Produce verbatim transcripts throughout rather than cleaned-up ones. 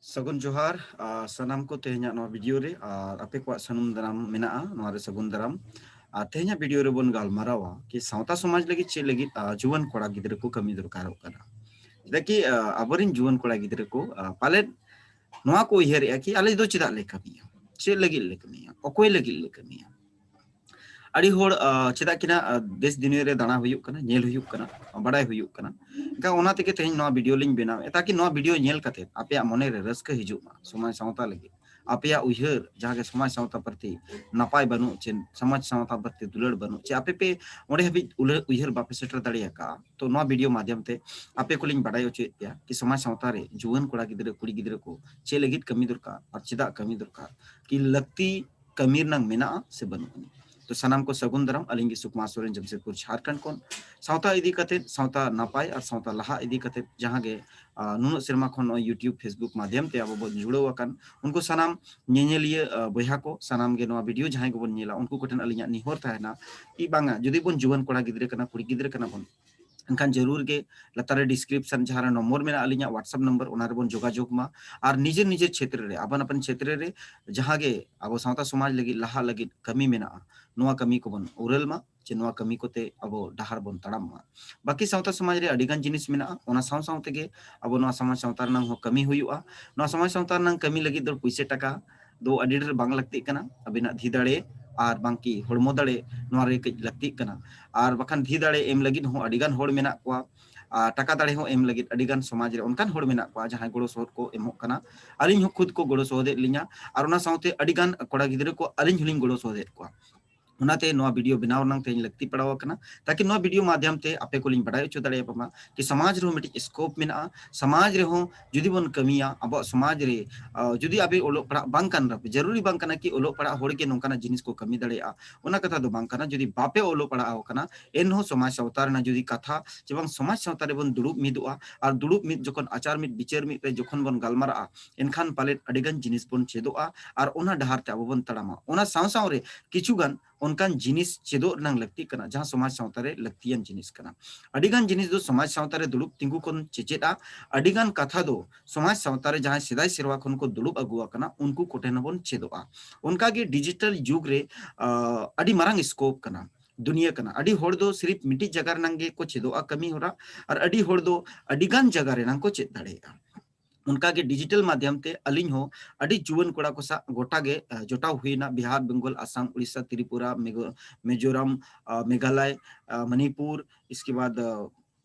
ᱥᱟᱹᱜᱩᱱ ᱡᱚᱦᱟᱨ, ᱟᱨ ᱥᱟᱱᱟᱢ ᱠᱚ ᱛᱮᱦᱮᱧᱟᱜ ᱱᱚᱣᱟ ᱵᱷᱤᱰᱤᱭᱳ ᱨᱮ, ᱟᱨ ᱟᱯᱮ ᱠᱚᱣᱟᱜ ᱥᱟᱹᱱᱩᱢ ᱫᱟᱨᱟᱢ ᱢᱮᱱᱟᱜᱼᱟ ᱱᱚᱣᱟ ᱨᱮ, ᱥᱟᱹᱜᱩᱱ ᱫᱟᱨᱟᱢ᱾ ᱟᱨ ᱛᱮᱦᱮᱧᱟᱜ ᱵᱷᱤᱰᱤᱭᱳ ᱨᱮᱵᱚᱱ ᱜᱟᱞᱢᱟᱨᱟᱣᱟ ᱠᱤ ᱥᱟᱶᱛᱟ ᱥᱚᱢᱟᱡᱽ ᱞᱟᱹᱜᱤᱫ ᱪᱮᱫ ᱞᱟᱹᱜᱤᱫ, ᱟᱨ ᱡᱩᱣᱟᱹᱱ ᱠᱚᱲᱟ ᱜᱤᱫᱽᱨᱟᱹ ᱠᱚ ᱠᱟᱹᱢᱤ ᱫᱚᱨᱠᱟᱨᱚᱜ ᱠᱟᱱᱟ᱾ ᱪᱮᱫᱟᱜ ᱠᱤ, ᱟᱨ ᱟᱵᱚᱨᱮᱱ ᱡᱩᱣᱟᱹᱱ ᱠᱚᱲᱟ ᱜᱤᱫᱽᱨᱟᱹ ᱠᱚ, ᱟᱨ ᱯᱟᱞᱮᱫ ᱱᱚᱣᱟ ᱠᱚ ᱩᱭᱦᱟᱹᱨᱮᱜᱼᱟ ᱠᱤ ᱟᱞᱮ ᱫᱚ ᱪᱮᱫᱟᱜ ᱞᱮ ᱠᱟᱹᱢᱤᱭᱟ, ᱪᱮᱫ ᱞᱟᱹᱜᱤᱫ ᱞᱮ ᱠᱟᱹᱢᱤᱭᱟ, ᱚᱠᱚᱭ ᱞᱟᱹᱜᱤᱫ ᱞᱮ ᱠᱟᱹᱢᱤᱭᱟ᱾ ᱟᱹᱰᱤ ᱦᱚᱲ, ᱟᱨ ᱪᱮᱫᱟᱜ ᱠᱤ ᱱᱟ, ᱟᱨ ᱫᱮᱥ ᱫᱩᱱᱤᱭᱟᱹ ᱨᱮ ᱫᱟᱬᱟ ᱦᱩᱭᱩᱜ ᱠᱟᱱᱟ, ᱧᱮᱞ ᱦᱩᱭᱩᱜ ᱠᱟᱱᱟ, ᱵᱟᱲᱟᱭ ᱦᱩᱭᱩᱜ ᱠᱟᱱᱟ᱾ ᱮᱱᱠᱷᱟᱱ ᱚᱱᱟ ᱛᱮᱜᱮ ᱛᱮᱦᱮᱧ ᱱᱚᱣᱟ ᱵᱷᱤᱰᱤᱭᱳ ᱞᱤᱧ ᱵᱮᱱᱟᱣᱮᱫᱼᱟ, ᱛᱟᱠᱤ ᱱᱚᱣᱟ ᱵᱷᱤᱰᱤᱭᱳ ᱧᱮᱞ ᱠᱟᱛᱮ ᱟᱯᱮᱭᱟᱜ ᱢᱚᱱᱮ ᱨᱮ ᱨᱟᱹᱥᱠᱟᱹ ᱦᱤᱡᱩᱜ ᱢᱟ ᱥᱚᱢᱟᱡᱽ ᱥᱟᱶᱛᱟ ᱞᱟᱹᱜᱤᱫ᱾ ᱟᱯᱮᱭᱟᱜ ᱩᱭᱦᱟᱹᱨ ᱡᱟᱦᱟᱸ ᱜᱮ ᱥᱚᱢᱟᱡᱽ ᱥᱟᱶᱛᱟ ᱯᱨᱚᱛᱤ ᱱᱟᱯᱟᱭ ᱵᱟᱹᱱᱩᱜ, ᱪᱮ ᱥᱚᱢᱟᱡᱽ ᱥᱟᱶᱛᱟ ᱯᱨᱚᱛᱤ ᱫᱩᱞᱟᱹᱲ ᱵᱟᱹᱱᱩᱜ, ᱪᱮ ᱟᱯᱮ ᱯᱮ ᱚᱸᱰᱮ ᱦᱟᱹᱵᱤᱡ ᱩᱞᱟᱹ-, ᱩᱭᱦᱟᱹᱨ ᱵᱟᱯᱮ ᱥᱮᱴᱮᱨ ᱫᱟᱲᱮ ᱟᱠᱟᱫᱼᱟ, ᱛᱚ ᱱᱚᱣᱟ ᱵᱷᱤᱰᱤᱭᱳ ᱢᱟᱫᱷᱭᱚᱢ ᱛᱮ ᱟᱯᱮ ᱠᱚᱞᱤᱧ ᱵᱟᱰᱟᱭ ᱦᱚᱪᱚᱭᱮᱫ ᱯᱮᱭᱟ ᱠᱤ ᱥᱚᱢᱟᱡᱽ ᱥᱟᱶᱛᱟ ᱨᱮ ᱡᱩᱣᱟᱹᱱ ᱠᱚᱲᱟ ᱜᱤᱫᱽᱨᱟᱹ, ᱠᱩᱲᱤ ᱜᱤᱫᱽᱨᱟᱹ ᱠᱚ ᱪᱮᱫ ᱞᱟᱹᱜᱤᱫ ᱠᱟᱹᱢᱤ ᱫᱚᱨᱠᱟᱨ ᱟᱨ ᱪᱮᱫᱟᱜ ᱠᱟᱹᱢᱤ ᱫᱚᱨᱠᱟᱨ, ᱠᱤ ᱞᱟᱹᱠᱛᱤ ᱠᱟᱹᱢᱤ ᱨᱮᱱᱟᱜ ᱢᱮᱱᱟᱜᱼᱟ ᱥᱮ ᱵᱟᱹᱱᱩᱜ ᱟᱹᱱᱤᱡ᱾ ᱛᱚ ᱥᱟᱱᱟᱢ ᱠᱚ ᱥᱟᱹᱜᱩᱱ ᱫᱟᱨᱟᱢ, ᱟᱹᱞᱤᱧ ᱜᱮ ᱥᱩᱠᱢᱟ ᱥᱚᱨᱮᱱ, ᱡᱟᱢᱥᱮᱫᱽᱯᱩᱨ, ᱡᱷᱟᱲᱠᱷᱚᱸᱰ ᱠᱷᱚᱱ᱾ ᱥᱟᱶᱛᱟ ᱤᱫᱤ ᱠᱟᱛᱮ, ᱥᱟᱶᱛᱟ ᱱᱟᱯᱟᱭ ᱟᱨ ᱥᱟᱶᱛᱟ ᱞᱟᱦᱟ ᱤᱫᱤ ᱠᱟᱛᱮ ᱡᱟᱦᱟᱸ ᱜᱮ, ᱟᱨ ᱱᱩᱱᱟᱹᱜ ᱥᱮᱨᱢᱟ ᱠᱷᱚᱱ ᱱᱚᱜᱼᱚᱭ YouTube, Facebook ᱢᱟᱫᱷᱭᱚᱢ ᱛᱮ ᱟᱵᱚ ᱵᱚᱱ ᱡᱩᱲᱟᱹᱣ ᱟᱠᱟᱱ, ᱩᱱᱠᱩ ᱥᱟᱱᱟᱢ ᱧᱮᱧᱮᱞᱤᱭᱟᱹ, ᱟᱨ ᱵᱚᱭᱦᱟ ᱠᱚ, ᱥᱟᱱᱟᱢ ᱜᱮ ᱱᱚᱣᱟ ᱵᱷᱤᱰᱤᱭᱳ ᱡᱟᱦᱟᱸᱭ ᱠᱚᱵᱚᱱ ᱧᱮᱞᱟ, ᱩᱱᱠᱩ ᱠᱚᱴᱷᱮᱱ ᱟᱹᱞᱤᱧᱟᱜ ᱱᱮᱦᱚᱨ ᱛᱟᱦᱮᱱᱟ ᱠᱤ ᱵᱟᱝᱟ, ᱡᱩᱫᱤ ᱵᱚᱱ ᱡᱩᱣᱟᱹᱱ ᱠᱚᱲᱟ ᱜᱤᱫᱽᱨᱟᱹ ᱠᱟᱱᱟ, ᱠᱩᱲᱤ ᱜᱤᱫᱽᱨᱟᱹ ᱠᱟᱱᱟ ᱵᱚᱱ, ᱮᱱᱠᱷᱟᱱ ᱡᱟᱹᱨᱩᱲ ᱜᱮ ᱞᱟᱛᱟᱨ ᱨᱮ description ᱡᱟᱦᱟᱸ ᱨᱮ ᱱᱚᱢᱵᱚᱨ ᱢᱮᱱᱟᱜᱼᱟ ᱟᱹᱞᱤᱧᱟᱜ WhatsApp ᱱᱚᱢᱵᱚᱨ, ᱚᱱᱟ ᱨᱮᱵᱚᱱ ᱡᱳᱜᱟᱡᱳᱜᱽ ᱢᱟ᱾ ᱟᱨ ᱱᱤᱡᱮᱨ ᱱᱤᱡᱮᱨ ᱪᱷᱮᱛᱨᱚ ᱨᱮ, ᱟᱯᱟᱱ ᱟᱯᱟᱱ ᱪᱷᱮᱛᱨᱚ ᱨᱮ ᱡᱟᱦᱟᱸ ᱜᱮ ᱟᱵᱚ ᱥᱟᱶᱛᱟ ᱥᱚᱢᱟᱡᱽ ᱞᱟᱹᱜᱤᱫ ᱞᱟᱦᱟᱜ ᱞᱟᱹᱜᱤᱫ ᱠᱟᱹᱢᱤ ᱢᱮᱱᱟᱜᱼᱟ, ᱱᱚᱣᱟ ᱠᱟᱹᱢᱤ ᱠᱚᱵᱚᱱ ᱩᱨᱟᱹᱞ ᱢᱟ, ᱪᱮ ᱱᱚᱣᱟ ᱠᱟᱹᱢᱤ ᱠᱚᱛᱮ ᱟᱵᱚ ᱰᱟᱦᱟᱨ ᱵᱚᱱ ᱛᱟᱲᱟᱢ ᱢᱟ᱾ ᱵᱟᱹᱠᱤ ᱥᱟᱶᱛᱟ ᱥᱚᱢᱟᱡᱽ ᱨᱮ ᱟᱹᱰᱤᱜᱟᱱ ᱡᱤᱱᱤᱥ ᱢᱮᱱᱟᱜᱼᱟ, ᱚᱱᱟ ᱥᱟᱶ ᱥᱟᱶ ᱛᱮᱜᱮ ᱟᱵᱚ ᱱᱚᱣᱟ ᱥᱚᱢᱟᱡᱽ ᱥᱟᱶᱛᱟ ᱨᱮᱱᱟᱜ ᱦᱚᱸ ᱠᱟᱹᱢᱤ ᱦᱩᱭᱩᱜᱼᱟ᱾ ᱱᱚᱣᱟ ᱥᱚᱢᱟᱡᱽ ᱥᱟᱶᱛᱟ ᱨᱮᱱᱟᱜ ᱠᱟᱹᱢᱤ ᱞᱟᱹᱜᱤᱫ ᱫᱚ ᱯᱩᱭᱥᱟᱹ ᱴᱟᱠᱟ ᱫᱚ ᱟᱹᱰᱤ ᱰᱷᱮᱨ ᱵᱟᱝ ᱞᱟᱹᱠᱛᱤᱜ ᱠᱟᱱᱟ, ᱟᱹᱵᱤᱱᱟᱜ ᱫᱷᱤ ᱫᱟᱲᱮ ᱟᱨ ᱵᱟᱝᱠᱤ ᱦᱚᱲᱢᱚ ᱫᱟᱲᱮ ᱱᱚᱣᱟ ᱨᱮ ᱠᱟᱹᱡ ᱞᱟᱹᱠᱛᱤᱜ ᱠᱟᱱᱟ᱾ ᱟᱨ ᱵᱟᱠᱷᱟᱱ ᱫᱷᱤ ᱫᱟᱲᱮ ᱮᱢ ᱞᱟᱹᱜᱤᱫ ᱦᱚᱸ ᱟᱹᱰᱤᱜᱟᱱ ᱦᱚᱲ ᱢᱮᱱᱟᱜ ᱠᱚᱣᱟ, ᱟᱨ ᱴᱟᱠᱟ ᱫᱟᱲᱮ ᱦᱚᱸ ᱮᱢ ᱞᱟᱹᱜᱤᱫ ᱟᱹᱰᱤᱜᱟᱱ ᱥᱚᱢᱟᱡᱽ ᱨᱮ ᱚᱱᱠᱟᱱ ᱦᱚᱲ ᱢᱮᱱᱟᱜ ᱠᱚᱣᱟ ᱡᱟᱦᱟᱸᱭ ᱜᱚᱲᱚ ᱥᱚᱦᱚᱫ ᱠᱚ ᱮᱢᱚᱜ ᱠᱟᱱᱟ᱾ ᱟᱹᱞᱤᱧ ᱦᱚᱸ ᱠᱷᱩᱫ ᱠᱚ ᱜᱚᱲᱚ ᱥᱚᱦᱚᱫᱮᱫ ᱞᱤᱧᱟ, ᱟᱨ ᱚᱱᱟ ᱥᱟᱶᱛᱮ ᱟᱹᱰᱤᱜᱟᱱ ᱠᱚᱲᱟ ᱜᱤᱫᱽᱨᱟᱹ ᱠᱚ ᱟᱹᱞᱤᱧ ᱦᱚᱸᱞᱤᱧ ᱜᱚᱲᱚ ᱥᱚᱦᱚᱫᱮᱫ ᱠᱚᱣᱟ᱾ ᱚᱱᱟᱛᱮ ᱱᱚᱣᱟ ᱵᱷᱤᱰᱤᱭᱳ ᱵᱮᱱᱟᱣ ᱨᱮᱱᱟᱜ ᱛᱮᱦᱮᱧ ᱞᱟᱹᱠᱛᱤ ᱯᱟᱲᱟᱣ ᱟᱠᱟᱱᱟ, ᱛᱟᱠᱤ ᱱᱚᱣᱟ ᱵᱷᱤᱰᱤᱭᱳ ᱢᱟᱫᱷᱭᱚᱢ ᱛᱮ ᱟᱯᱮ ᱠᱚᱞᱤᱧ ᱵᱟᱰᱟᱭ ᱦᱚᱪᱚ ᱫᱟᱲᱮᱭᱟᱯᱮ ᱢᱟ ᱠᱤ ᱥᱚᱢᱟᱡᱽ ᱨᱮᱦᱚᱸ ᱢᱤᱫᱴᱤᱡ scope ᱢᱮᱱᱟᱜᱼᱟ᱾ ᱥᱚᱢᱟᱡᱽ ᱨᱮᱦᱚᱸ ᱡᱩᱫᱤ ᱵᱚᱱ ᱠᱟᱹᱢᱤᱭᱟ, ᱟᱵᱚᱣᱟᱜ ᱥᱚᱢᱟᱡᱽ ᱨᱮ, ᱟᱨ ᱡᱩᱫᱤ ᱟᱯᱮ ᱚᱞᱚᱜ ᱯᱟᱲᱦᱟᱜ ᱵᱟᱝ ᱠᱟᱱ ᱨᱮᱯᱮ, ᱡᱟᱹᱨᱩᱨᱤ ᱵᱟᱝ ᱠᱟᱱᱟ ᱠᱤ ᱚᱞᱚᱜ ᱯᱟᱲᱦᱟᱜ ᱦᱚᱲ ᱜᱮ ᱱᱚᱝᱠᱟᱱᱟᱜ ᱡᱤᱱᱤᱥ ᱠᱚ ᱠᱟᱹᱢᱤ ᱫᱟᱲᱮᱭᱟᱜᱼᱟ, ᱚᱱᱟ ᱠᱟᱛᱷᱟ ᱫᱚ ᱵᱟᱝ ᱠᱟᱱᱟ᱾ ᱡᱩᱫᱤ ᱵᱟᱯᱮ ᱚᱞᱚᱜ ᱯᱟᱲᱦᱟᱣ ᱟᱠᱟᱱᱟ, ᱮᱱᱦᱚᱸ ᱥᱚᱢᱟᱡᱽ ᱥᱟᱶᱛᱟ ᱨᱮᱱᱟᱜ ᱡᱩᱫᱤ ᱠᱟᱛᱷᱟ ᱪᱮ ᱵᱟᱝ ᱥᱚᱢᱟᱡᱽ ᱥᱟᱶᱛᱟ ᱨᱮᱵᱚᱱ ᱫᱩᱲᱩᱵ ᱢᱤᱫᱚᱜᱼᱟ, ᱟᱨ ᱫᱩᱲᱩᱵ ᱢᱤᱫ ᱡᱚᱠᱷᱚᱱ ᱟᱪᱟᱨ ᱢᱤᱫ ᱵᱤᱪᱟᱹᱨ ᱢᱤᱫ ᱨᱮ ᱡᱚᱠᱷᱚᱱ ᱵᱚᱱ ᱜᱟᱞᱢᱟᱨᱟᱜᱼᱟ, ᱮᱱᱠᱷᱟᱱ ᱯᱟᱞᱮᱫ ᱟᱹᱰᱤᱜᱟᱱ ᱡᱤᱱᱤᱥ ᱵᱚᱱ ᱪᱮᱫᱚᱜᱼᱟ ᱟᱨ ᱚᱱᱟ ᱰᱟᱦᱟᱨ ᱛᱮ ᱟᱵᱚ ᱵᱚᱱ ᱛᱟᱲᱟᱢᱟ᱾ ᱚᱱᱟ ᱥᱟᱶ ᱥᱟᱶ ᱨᱮ ᱠᱤᱪᱷᱩ ᱜᱟᱱ ᱚᱱᱠᱟᱱ ᱡᱤᱱᱤᱥ ᱪᱮᱫᱚᱜ ᱨᱮᱱᱟᱝ ᱞᱟᱹᱠᱛᱤᱜ ᱠᱟᱱᱟ, ᱡᱟᱦᱟᱸ ᱥᱚᱢᱟᱡᱽ ᱥᱟᱶᱛᱟ ᱨᱮ ᱞᱟᱹᱠᱛᱤᱭᱟᱱ ᱡᱤᱱᱤᱥ ᱠᱟᱱᱟ᱾ ᱟᱹᱰᱤᱜᱟᱱ ᱡᱤᱱᱤᱥ ᱫᱚ ᱥᱚᱢᱟᱡᱽ ᱥᱟᱶᱛᱟ ᱨᱮ ᱫᱩᱲᱩᱵ ᱛᱤᱸᱜᱩ ᱠᱷᱚᱱ ᱪᱮᱪᱮᱫᱼᱟ, ᱟᱹᱰᱤᱜᱟᱱ ᱠᱟᱛᱷᱟ ᱫᱚ ᱥᱚᱢᱟᱡᱽ ᱥᱟᱶᱛᱟ ᱨᱮ ᱡᱟᱦᱟᱸᱭ ᱥᱮᱫᱟᱭ ᱥᱮᱨᱣᱟ ᱠᱷᱚᱱ ᱠᱚ ᱫᱩᱲᱩᱵ ᱟᱹᱜᱩ ᱟᱠᱟᱱᱟ, ᱩᱱᱠᱩ ᱠᱚᱴᱷᱮᱱ ᱦᱚᱸᱵᱚᱱ ᱪᱮᱫᱚᱜᱼᱟ᱾ ᱚᱱᱠᱟᱜᱮ ᱰᱤᱡᱤᱴᱟᱞ ᱡᱩᱜᱽ ᱨᱮ, ᱟᱹᱰᱤ ᱢᱟᱨᱟᱝ ᱥᱠᱳᱯ ᱠᱟᱱᱟ, ᱫᱩᱱᱤᱭᱟᱹ ᱠᱟᱱᱟ᱾ ᱟᱹᱰᱤ ᱦᱚᱲ ᱫᱚ ᱥᱤᱨᱤᱯ ᱢᱤᱫᱴᱤᱡ ᱡᱟᱭᱜᱟ ᱨᱮᱱᱟᱝ ᱜᱮᱠᱚ ᱪᱮᱫᱚᱜᱼᱟ ᱠᱟᱹᱢᱤ ᱦᱚᱨᱟ, ᱟᱨ ᱟᱹᱰᱤ ᱦᱚᱲ ᱫᱚ ᱟᱹᱰᱤᱜᱟᱱ ᱡᱟᱭᱜᱟ ᱨᱮᱱᱟᱝ ᱠᱚ ᱪᱮᱫ ᱫᱟᱲᱮᱭᱟᱜᱼᱟ᱾ ᱚᱱᱠᱟᱜᱮ ᱰᱤᱡᱤᱴᱟᱞ ᱢᱟᱫᱽᱫᱷᱚᱢ ᱛᱮ ᱟᱹᱞᱤᱧ ᱦᱚᱸ ᱟᱹᱰᱤ ᱡᱩᱣᱟᱹᱱ ᱠᱚᱲᱟ ᱠᱚ ᱥᱟᱶ ᱜᱚᱴᱟ ᱜᱮ, ᱟᱸ, ᱡᱚᱴᱟᱣ ᱦᱩᱭᱱᱟ᱾ ᱵᱤᱦᱟᱨ, ᱵᱮᱝᱜᱚᱞ, ᱟᱥᱟᱢ, ᱩᱲᱤᱥᱥᱟ, ᱛᱨᱤᱯᱩᱨᱟ, ᱢᱮᱜᱷ-, ᱢᱤᱡᱳᱨᱟᱢ, ᱟᱸ, ᱢᱮᱜᱷᱟᱞᱚᱭ, ᱟᱸ, ᱢᱚᱱᱤᱯᱩᱨ, ᱤᱥᱠᱮ ᱵᱟᱫ, ᱟᱸ,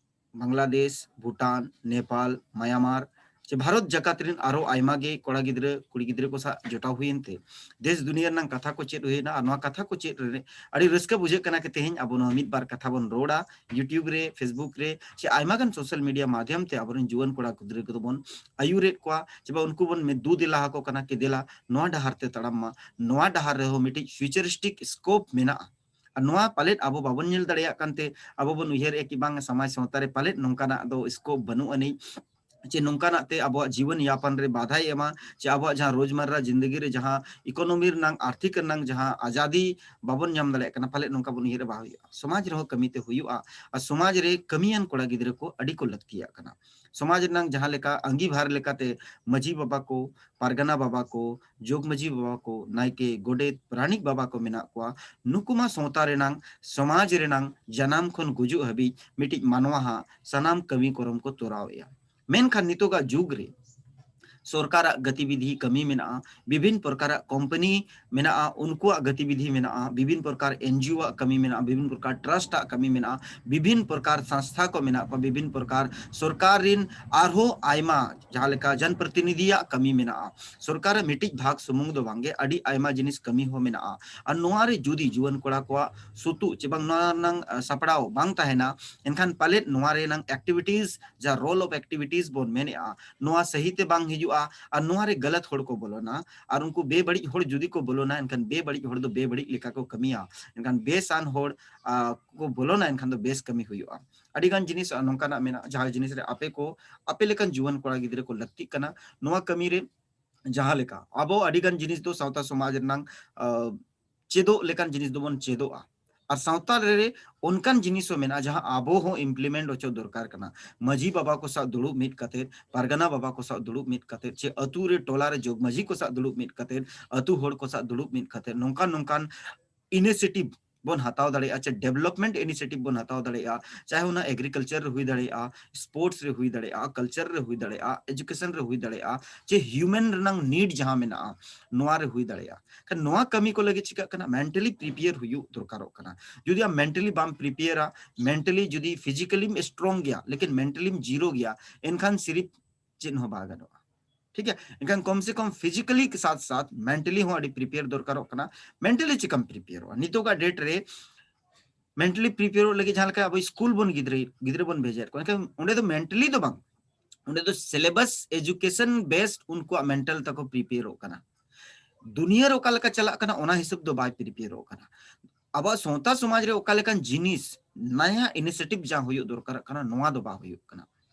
ᱵᱟᱝᱞᱟᱫᱮᱥ, ᱵᱷᱩᱴᱟᱱ, ᱱᱮᱯᱟᱞ, ᱢᱟᱭᱟᱱᱢᱟᱨ, ᱪᱮ ᱵᱷᱟᱨᱚᱛ ᱡᱟᱠᱟᱛ ᱨᱮᱱ ᱟᱨᱚ ᱟᱭᱢᱟ ᱜᱮ ᱠᱚᱲᱟ ᱜᱤᱫᱽᱨᱟᱹ, ᱠᱩᱲᱤ ᱜᱤᱫᱽᱨᱟᱹ ᱠᱚ ᱥᱟᱶ ᱡᱚᱴᱟᱣ ᱦᱩᱭᱮᱱ ᱛᱮ ᱫᱮᱥ ᱫᱩᱱᱤᱭᱟᱹ ᱨᱮᱱᱟᱝ ᱠᱟᱛᱷᱟ ᱠᱚ ᱪᱮᱫ ᱦᱩᱭᱱᱟ᱾ ᱟᱨ ᱱᱚᱣᱟ ᱠᱟᱛᱷᱟ ᱠᱚ ᱪᱮᱫ ᱨᱮ ᱟᱹᱰᱤ ᱨᱟᱹᱥᱠᱟᱹ ᱵᱩᱡᱷᱟᱹᱜ ᱠᱟᱱᱟ ᱠᱤ ᱛᱮᱦᱮᱧ ᱟᱵᱚ ᱱᱚᱣᱟ ᱢᱤᱫ ᱵᱟᱨ ᱠᱟᱛᱷᱟ ᱵᱚᱱ ᱨᱚᱲᱟ, YouTube ᱨᱮ, Facebook ᱨᱮ, ᱪᱮ ᱟᱭᱢᱟ ᱜᱟᱱ ᱥᱳᱥᱟᱞ ᱢᱤᱰᱤᱭᱟ ᱢᱟᱫᱽᱫᱷᱚᱢ ᱛᱮ ᱟᱵᱚᱨᱮᱱ ᱡᱩᱣᱟᱹᱱ ᱠᱚᱲᱟ ᱜᱤᱫᱽᱨᱟᱹ ᱠᱚᱫᱚ ᱵᱚᱱ ᱟᱹᱭᱩᱨᱮᱫ ᱠᱚᱣᱟ, ᱪᱮ ᱵᱟ ᱩᱱᱠᱩ ᱵᱚᱱ ᱢᱮ-, ᱫᱩ ᱫᱮᱞᱟ ᱟᱠᱚ ᱠᱟᱱᱟ ᱠᱤ ᱫᱮᱞᱟ ᱱᱚᱣᱟ ᱰᱟᱦᱟᱨ ᱛᱮ ᱛᱟᱲᱟᱢ ᱢᱟ, ᱱᱚᱣᱟ ᱰᱟᱦᱟᱨ ᱨᱮᱦᱚᱸ ᱢᱤᱫᱴᱤᱡ futuristic scope ᱢᱮᱱᱟᱜᱼᱟ᱾ ᱟᱨ ᱱᱚᱣᱟ ᱯᱟᱞᱮᱫ ᱟᱵᱚ ᱵᱟᱵᱚᱱ ᱧᱮᱞ ᱫᱟᱲᱮᱭᱟᱜ ᱠᱟᱱᱛᱮ ᱟᱵᱚ ᱵᱚᱱ ᱩᱭᱦᱟᱹᱨᱮᱫᱼᱟ ᱠᱤ ᱵᱟᱝ ᱥᱚᱢᱟᱡᱽ ᱥᱟᱶᱛᱟ ᱨᱮ ᱯᱟᱞᱮᱫ ᱱᱚᱝᱠᱟᱱᱟᱜ ᱫᱚ scope ᱵᱟᱹᱱᱩᱜ ᱟᱹᱱᱤᱡ, ᱪᱮ ᱱᱚᱝᱠᱟᱱᱟᱜ ᱛᱮ ᱟᱵᱚᱣᱟᱜ ᱡᱤᱵᱚᱱ ᱭᱟᱯᱚᱱ ᱨᱮ ᱵᱟᱫᱷᱟᱭ ᱮᱢᱟ, ᱪᱮ ᱟᱵᱚᱣᱟᱜ ᱡᱟᱦᱟᱸ ᱨᱳᱡᱽᱢᱟᱨᱟ ᱡᱤᱱᱫᱮᱜᱤ ᱨᱮ ᱡᱟᱦᱟᱸ economy ᱨᱮᱱᱟᱝ, ᱟᱨᱛᱷᱤᱠ ᱨᱮᱱᱟᱝ ᱡᱟᱦᱟᱸ ᱟᱡᱟᱫᱤ ᱵᱟᱵᱚᱱ ᱧᱟᱢ ᱫᱟᱲᱮᱭᱟᱜ ᱠᱟᱱᱟ, ᱯᱟᱞᱮᱫ ᱱᱚᱝᱠᱟ ᱵᱚᱱ ᱩᱭᱦᱟᱹᱨᱟ ᱵᱟᱝ ᱦᱩᱭᱩᱜᱼᱟ᱾ ᱥᱚᱢᱟᱡᱽ ᱨᱮᱦᱚᱸ ᱠᱟᱹᱢᱤ ᱛᱮ ᱦᱩᱭᱩᱜᱼᱟ, ᱟᱨ ᱥᱚᱢᱟᱡᱽ ᱨᱮ ᱠᱟᱹᱢᱤᱭᱟᱱ ᱠᱚᱲᱟ ᱜᱤᱫᱽᱨᱟᱹ ᱠᱚ ᱟᱹᱰᱤ ᱠᱚ ᱞᱟᱹᱠᱛᱤᱭᱟᱜ ᱠᱟᱱᱟ᱾ ᱥᱚᱢᱟᱡᱽ ᱨᱮᱱᱟᱝ ᱡᱟᱦᱟᱸ ᱞᱮᱠᱟ ᱟᱸᱜᱤᱵᱷᱟᱨ ᱞᱮᱠᱟᱛᱮ ᱢᱟᱹᱡᱷᱤ ᱵᱟᱵᱟ ᱠᱚ, ᱯᱟᱨᱜᱟᱱᱟ ᱵᱟᱵᱟ ᱠᱚ, ᱡᱚᱜᱽ ᱢᱟᱹᱡᱷᱤ ᱵᱟᱵᱟ ᱠᱚ, ᱱᱟᱭᱠᱮ, ᱜᱚᱰᱮᱛ, ᱯᱟᱨᱟᱱᱤᱠ ᱵᱟᱵᱟ ᱠᱚ ᱢᱮᱱᱟᱜ ᱠᱚᱣᱟ, ᱱᱩᱠᱩ ᱢᱟ ᱥᱟᱶᱛᱟ ᱨᱮᱱᱟᱝ, ᱥᱚᱢᱟᱡᱽ ᱨᱮᱱᱟᱝ ᱡᱟᱱᱟᱢ ᱠᱷᱚᱱ ᱜᱩᱡᱩᱜ ᱦᱟᱹᱵᱤᱡ ᱢᱤᱫᱴᱤᱡ ᱢᱟᱱᱣᱟ ᱦᱟᱜ ᱥᱟᱱᱟᱢ ᱠᱟᱹᱢᱤ ᱠᱚᱨᱚᱢ ᱠᱚ ᱛᱚᱨᱟᱣᱮᱫᱼᱟ᱾ ᱢᱮᱱᱠᱷᱟᱱ ᱱᱤᱛᱚᱜᱟᱜ ᱡᱩᱜᱽ ᱨᱮ ᱥᱚᱨᱠᱟᱨᱟᱜ ᱜᱚᱛᱤᱵᱤᱫᱷᱤ ᱠᱟᱹᱢᱤ ᱢᱮᱱᱟᱜᱼᱟ, ᱵᱤᱵᱷᱤᱱ ᱯᱨᱚᱠᱟᱨᱟᱜ ᱠᱳᱢᱯᱟᱱᱤ ᱢᱮᱱᱟᱜᱼᱟ, ᱩᱱᱠᱩᱣᱟᱜ ᱜᱚᱛᱤᱵᱤᱫᱷᱤ ᱢᱮᱱᱟᱜᱼᱟ, ᱵᱤᱵᱷᱤᱱ ᱯᱨᱚᱠᱟᱨ NGO ᱟᱜ ᱠᱟᱹᱢᱤ ᱢᱮᱱᱟᱜᱼᱟ, ᱵᱤᱵᱷᱤᱱ ᱯᱨᱚᱠᱟᱨ trust ᱟᱜ ᱠᱟᱹᱢᱤ ᱢᱮᱱᱟᱜᱼᱟ, ᱵᱤᱵᱷᱤᱱ ᱯᱨᱚᱠᱟᱨ ᱥᱚᱝᱥᱛᱷᱟ ᱠᱚ ᱢᱮᱱᱟᱜ ᱠᱚᱣᱟ, ᱵᱤᱵᱷᱤᱱ ᱯᱨᱚᱠᱟᱨ ᱥᱚᱨᱠᱟᱨ ᱨᱤᱱ ᱟᱨᱦᱚᱸ ᱟᱭᱢᱟ ᱡᱟᱦᱟᱸ ᱞᱮᱠᱟ ᱡᱚᱱ ᱯᱨᱚᱛᱤᱱᱤᱫᱷᱤᱭᱟᱜ ᱠᱟᱹᱢᱤ ᱢᱮᱱᱟᱜᱼᱟ᱾ ᱥᱚᱨᱠᱟᱨ ᱨᱮ ᱢᱤᱫᱴᱤᱡ ᱵᱷᱟᱜᱽ ᱥᱩᱢᱩᱝ ᱫᱚ ᱵᱟᱝᱜᱮ, ᱟᱹᱰᱤ ᱟᱭᱢᱟ ᱡᱤᱱᱤᱥ ᱠᱟᱹᱢᱤ ᱦᱚᱸ ᱢᱮᱱᱟᱜᱼᱟ᱾ ᱟᱨ ᱱᱚᱣᱟ ᱨᱮ ᱡᱩᱫᱤ ᱡᱩᱣᱟᱹᱱ ᱠᱚᱲᱟ ᱠᱚᱣᱟᱜ ᱥᱩᱛᱩᱜ ᱪᱮ ᱵᱟᱝ ᱱᱚᱣᱟ ᱨᱮᱱᱟᱝ, ᱟᱸ, ᱥᱟᱯᱲᱟᱣ ᱵᱟᱝ ᱛᱟᱦᱮᱱᱟ, ᱮᱱᱠᱷᱟᱱ ᱯᱟᱞᱮᱫ ᱱᱚᱣᱟ ᱨᱮᱱᱟᱝ activities, ᱡᱟᱦᱟᱸ role of activities ᱵᱚᱱ ᱢᱮᱱᱮᱫᱼᱟ, ᱱᱚᱣᱟ ᱥᱟᱹᱦᱤ ᱛᱮ ᱵᱟᱝ ᱦᱤᱡᱩᱜᱼᱟ᱾ ᱟᱨ ᱱᱚᱣᱟ ᱨᱮ ᱜᱟᱞᱟᱛ ᱦᱚᱲ ᱠᱚ ᱵᱚᱞᱚᱱᱟ, ᱟᱨ ᱩᱱᱠᱩ ᱵᱮᱵᱟᱹᱲᱤᱡ ᱦᱚᱲ ᱡᱩᱫᱤ ᱠᱚ ᱵᱚᱞᱚᱱᱟ, ᱮᱱᱠᱷᱟᱱ ᱵᱮᱵᱟᱹᱲᱤᱡ ᱦᱚᱲ ᱫᱚ ᱵᱮᱵᱟᱹᱲᱤᱡ ᱞᱮᱠᱟ ᱠᱚ ᱠᱟᱹᱢᱤᱭᱟ᱾ ᱮᱱᱠᱷᱟᱱ ᱵᱮᱥᱟᱱ ᱦᱚᱲ, ᱟᱸ, ᱠᱚ ᱵᱚᱞᱚᱱᱟ, ᱮᱱᱠᱷᱟᱱ ᱫᱚ ᱵᱮᱥ ᱠᱟᱹᱢᱤ ᱦᱩᱭᱩᱜᱼᱟ᱾ ᱟᱹᱰᱤᱜᱟᱱ ᱡᱤᱱᱤᱥ ᱱᱚᱝᱠᱟᱱᱟᱜ ᱢᱮᱱᱟᱜᱼᱟ, ᱡᱟᱦᱟᱸ ᱡᱤᱱᱤᱥ ᱨᱮ ᱟᱯᱮ ᱠᱚ, ᱟᱯᱮ ᱞᱮᱠᱟᱱ ᱡᱩᱣᱟᱹᱱ ᱠᱚᱲᱟ ᱜᱤᱫᱽᱨᱟᱹ ᱠᱚ ᱞᱟᱹᱠᱛᱤᱜ ᱠᱟᱱᱟ᱾ ᱱᱚᱣᱟ ᱠᱟᱹᱢᱤ ᱨᱮ ᱡᱟᱦᱟᱸ ᱞᱮᱠᱟ ᱟᱵᱚ ᱟᱹᱰᱤᱜᱟᱱ ᱡᱤᱱᱤᱥ ᱫᱚ ᱥᱟᱶᱛᱟ ᱥᱚᱢᱟᱡᱽ ᱨᱮᱱᱟᱝ, ᱟᱸ, ᱪᱮᱫᱚᱜ ᱞᱮᱠᱟᱱ ᱡᱤᱱᱤᱥ ᱫᱚᱵᱚᱱ ᱪᱮᱫᱚᱜᱼᱟ᱾ ᱟᱨ ᱥᱟᱶᱛᱟ ᱨᱮ ᱚᱱᱠᱟᱱ ᱡᱤᱱᱤᱥ ᱦᱚᱸ ᱢᱮᱱᱟᱜᱼᱟ, ᱡᱟᱦᱟᱸ ᱟᱵᱚ ᱦᱚᱸ implement ᱦᱚᱪᱚ ᱫᱚᱨᱠᱟᱨ ᱠᱟᱱᱟ᱾ ᱢᱟᱹᱡᱷᱤ ᱵᱟᱵᱟ ᱠᱚ ᱥᱟᱶ ᱫᱩᱲᱩᱵ ᱢᱤᱫ ᱠᱟᱛᱮ, ᱯᱟᱨᱜᱟᱱᱟ ᱵᱟᱵᱟ ᱠᱚ ᱥᱟᱶ ᱫᱩᱲᱩᱵ ᱢᱤᱫ ᱠᱟᱛᱮ, ᱪᱮ ᱟᱹᱛᱩ ᱨᱮ, ᱴᱚᱞᱟ ᱨᱮ ᱡᱚᱜᱽ ᱢᱟᱹᱡᱷᱤ ᱠᱚ ᱥᱟᱶ ᱫᱩᱲᱩᱵ ᱢᱤᱫ ᱠᱟᱛᱮ, ᱟᱹᱛᱩ ᱦᱚᱲ ᱠᱚ ᱥᱟᱶ ᱫᱩᱲᱩᱵ ᱢᱤᱫ ᱠᱟᱛᱮ ᱱᱚᱝᱠᱟᱱ ᱱᱚᱝᱠᱟᱱ initiative ᱵᱚᱱ ᱦᱟᱛᱟᱣ ᱫᱟᱲᱮᱭᱟᱜᱼᱟ, ᱪᱮ development initiative ᱵᱚᱱ ᱦᱟᱛᱟᱣ ᱫᱟᱲᱮᱭᱟᱜᱼᱟ, ᱪᱟᱦᱮ ᱚᱱᱟ agriculture ᱨᱮ ᱦᱩᱭ ᱫᱟᱲᱮᱭᱟᱜᱼᱟ, sports ᱨᱮ ᱦᱩᱭ ᱫᱟᱲᱮᱭᱟᱜᱼᱟ, culture ᱨᱮ ᱦᱩᱭ ᱫᱟᱲᱮᱭᱟᱜᱼᱟ, education ᱨᱮ ᱦᱩᱭ ᱫᱟᱲᱮᱭᱟᱜᱼᱟ, ᱪᱮ human ᱨᱮᱱᱟᱜ need ᱡᱟᱦᱟᱸ ᱢᱮᱱᱟᱜᱼᱟ, ᱱᱚᱣᱟ ᱨᱮ ᱦᱩᱭ ᱫᱟᱲᱮᱭᱟᱜᱼᱟ᱾ ᱠᱷᱟᱱ ᱱᱚᱣᱟ ᱠᱟᱹᱢᱤ ᱠᱚ ᱞᱟᱹᱜᱤᱫ ᱪᱤᱠᱟᱹᱜ ᱠᱟᱱᱟ? mentally prepare ᱦᱩᱭᱩᱜ ᱫᱚᱨᱠᱟᱨᱚᱜ ᱠᱟᱱᱟ᱾ ᱡᱩᱫᱤ ᱟᱢ mentally ᱵᱟᱢ prepareᱟ, mentally ᱡᱩᱫᱤ physically ᱮᱢ strong ᱜᱮᱭᱟ, ᱞᱮᱠᱤᱱ mentally ᱮᱢ zero ᱜᱮᱭᱟ, ᱮᱱᱠᱷᱟᱱ ᱥᱤᱨᱤᱯ ᱪᱮᱫ ᱦᱚᱸ ᱵᱟᱭ ᱜᱟᱱᱚᱜᱼᱟ᱾ ᱴᱷᱤᱠ ᱜᱮᱭᱟ, ᱮᱱᱠᱷᱟᱱ ᱠᱚᱢ ᱥᱮ ᱠᱚᱢ physically ᱠᱮ ᱥᱟᱛ ᱥᱟᱛ mentally ᱦᱚᱸ ᱟᱹᱰᱤ prepare ᱫᱚᱨᱠᱟᱨᱚᱜ ᱠᱟᱱᱟ᱾ mentally ᱪᱤᱠᱟᱢ prepareᱚᱜᱼᱟ? ᱱᱤᱛᱚᱜᱟᱜ date ᱨᱮ mentally prepareᱚᱜ ᱞᱟᱹᱜᱤᱫ ᱡᱟᱦᱟᱸ ᱞᱮᱠᱟ ᱟᱵᱚ ᱥᱠᱩᱞ ᱵᱚᱱ ᱜᱤᱫᱽᱨᱟᱹ ᱜᱤᱫᱽᱨᱟᱹ ᱵᱚᱱ ᱵᱷᱮᱡᱟᱭᱮᱫ ᱠᱚᱣᱟ, ᱮᱱᱠᱷᱟᱱ ᱚᱸᱰᱮ ᱫᱚ mentally ᱫᱚ ᱵᱟᱝ, ᱚᱸᱰᱮ ᱫᱚ syllabus education based ᱩᱱᱠᱩᱣᱟᱜ mental ᱛᱟᱠᱚ prepareᱚᱜ ᱠᱟᱱᱟ᱾ ᱫᱩᱱᱤᱭᱟᱹ ᱨᱮ ᱚᱠᱟ ᱞᱮᱠᱟ ᱪᱟᱞᱟᱜ ᱠᱟᱱᱟ, ᱚᱱᱟ ᱦᱤᱥᱟᱹᱵ ᱫᱚ ᱵᱟᱭ prepareᱚᱜ ᱠᱟᱱᱟ᱾ ᱟᱵᱚᱣᱟᱜ ᱥᱟᱶᱛᱟ ᱥᱚᱢᱟᱡᱽ ᱨᱮ ᱚᱠᱟ ᱞᱮᱠᱟᱱ ᱡᱤᱱᱤᱥ, ᱱᱟᱭᱟ initiative ᱡᱟᱦᱟᱸ ᱦᱩᱭᱩᱜ ᱫᱚᱨᱠᱟᱨᱚᱜ ᱠᱟᱱᱟ, ᱱᱚᱣᱟ ᱫᱚ ᱵᱟᱝ ᱦᱩᱭᱩᱜ ᱠᱟᱱᱟ᱾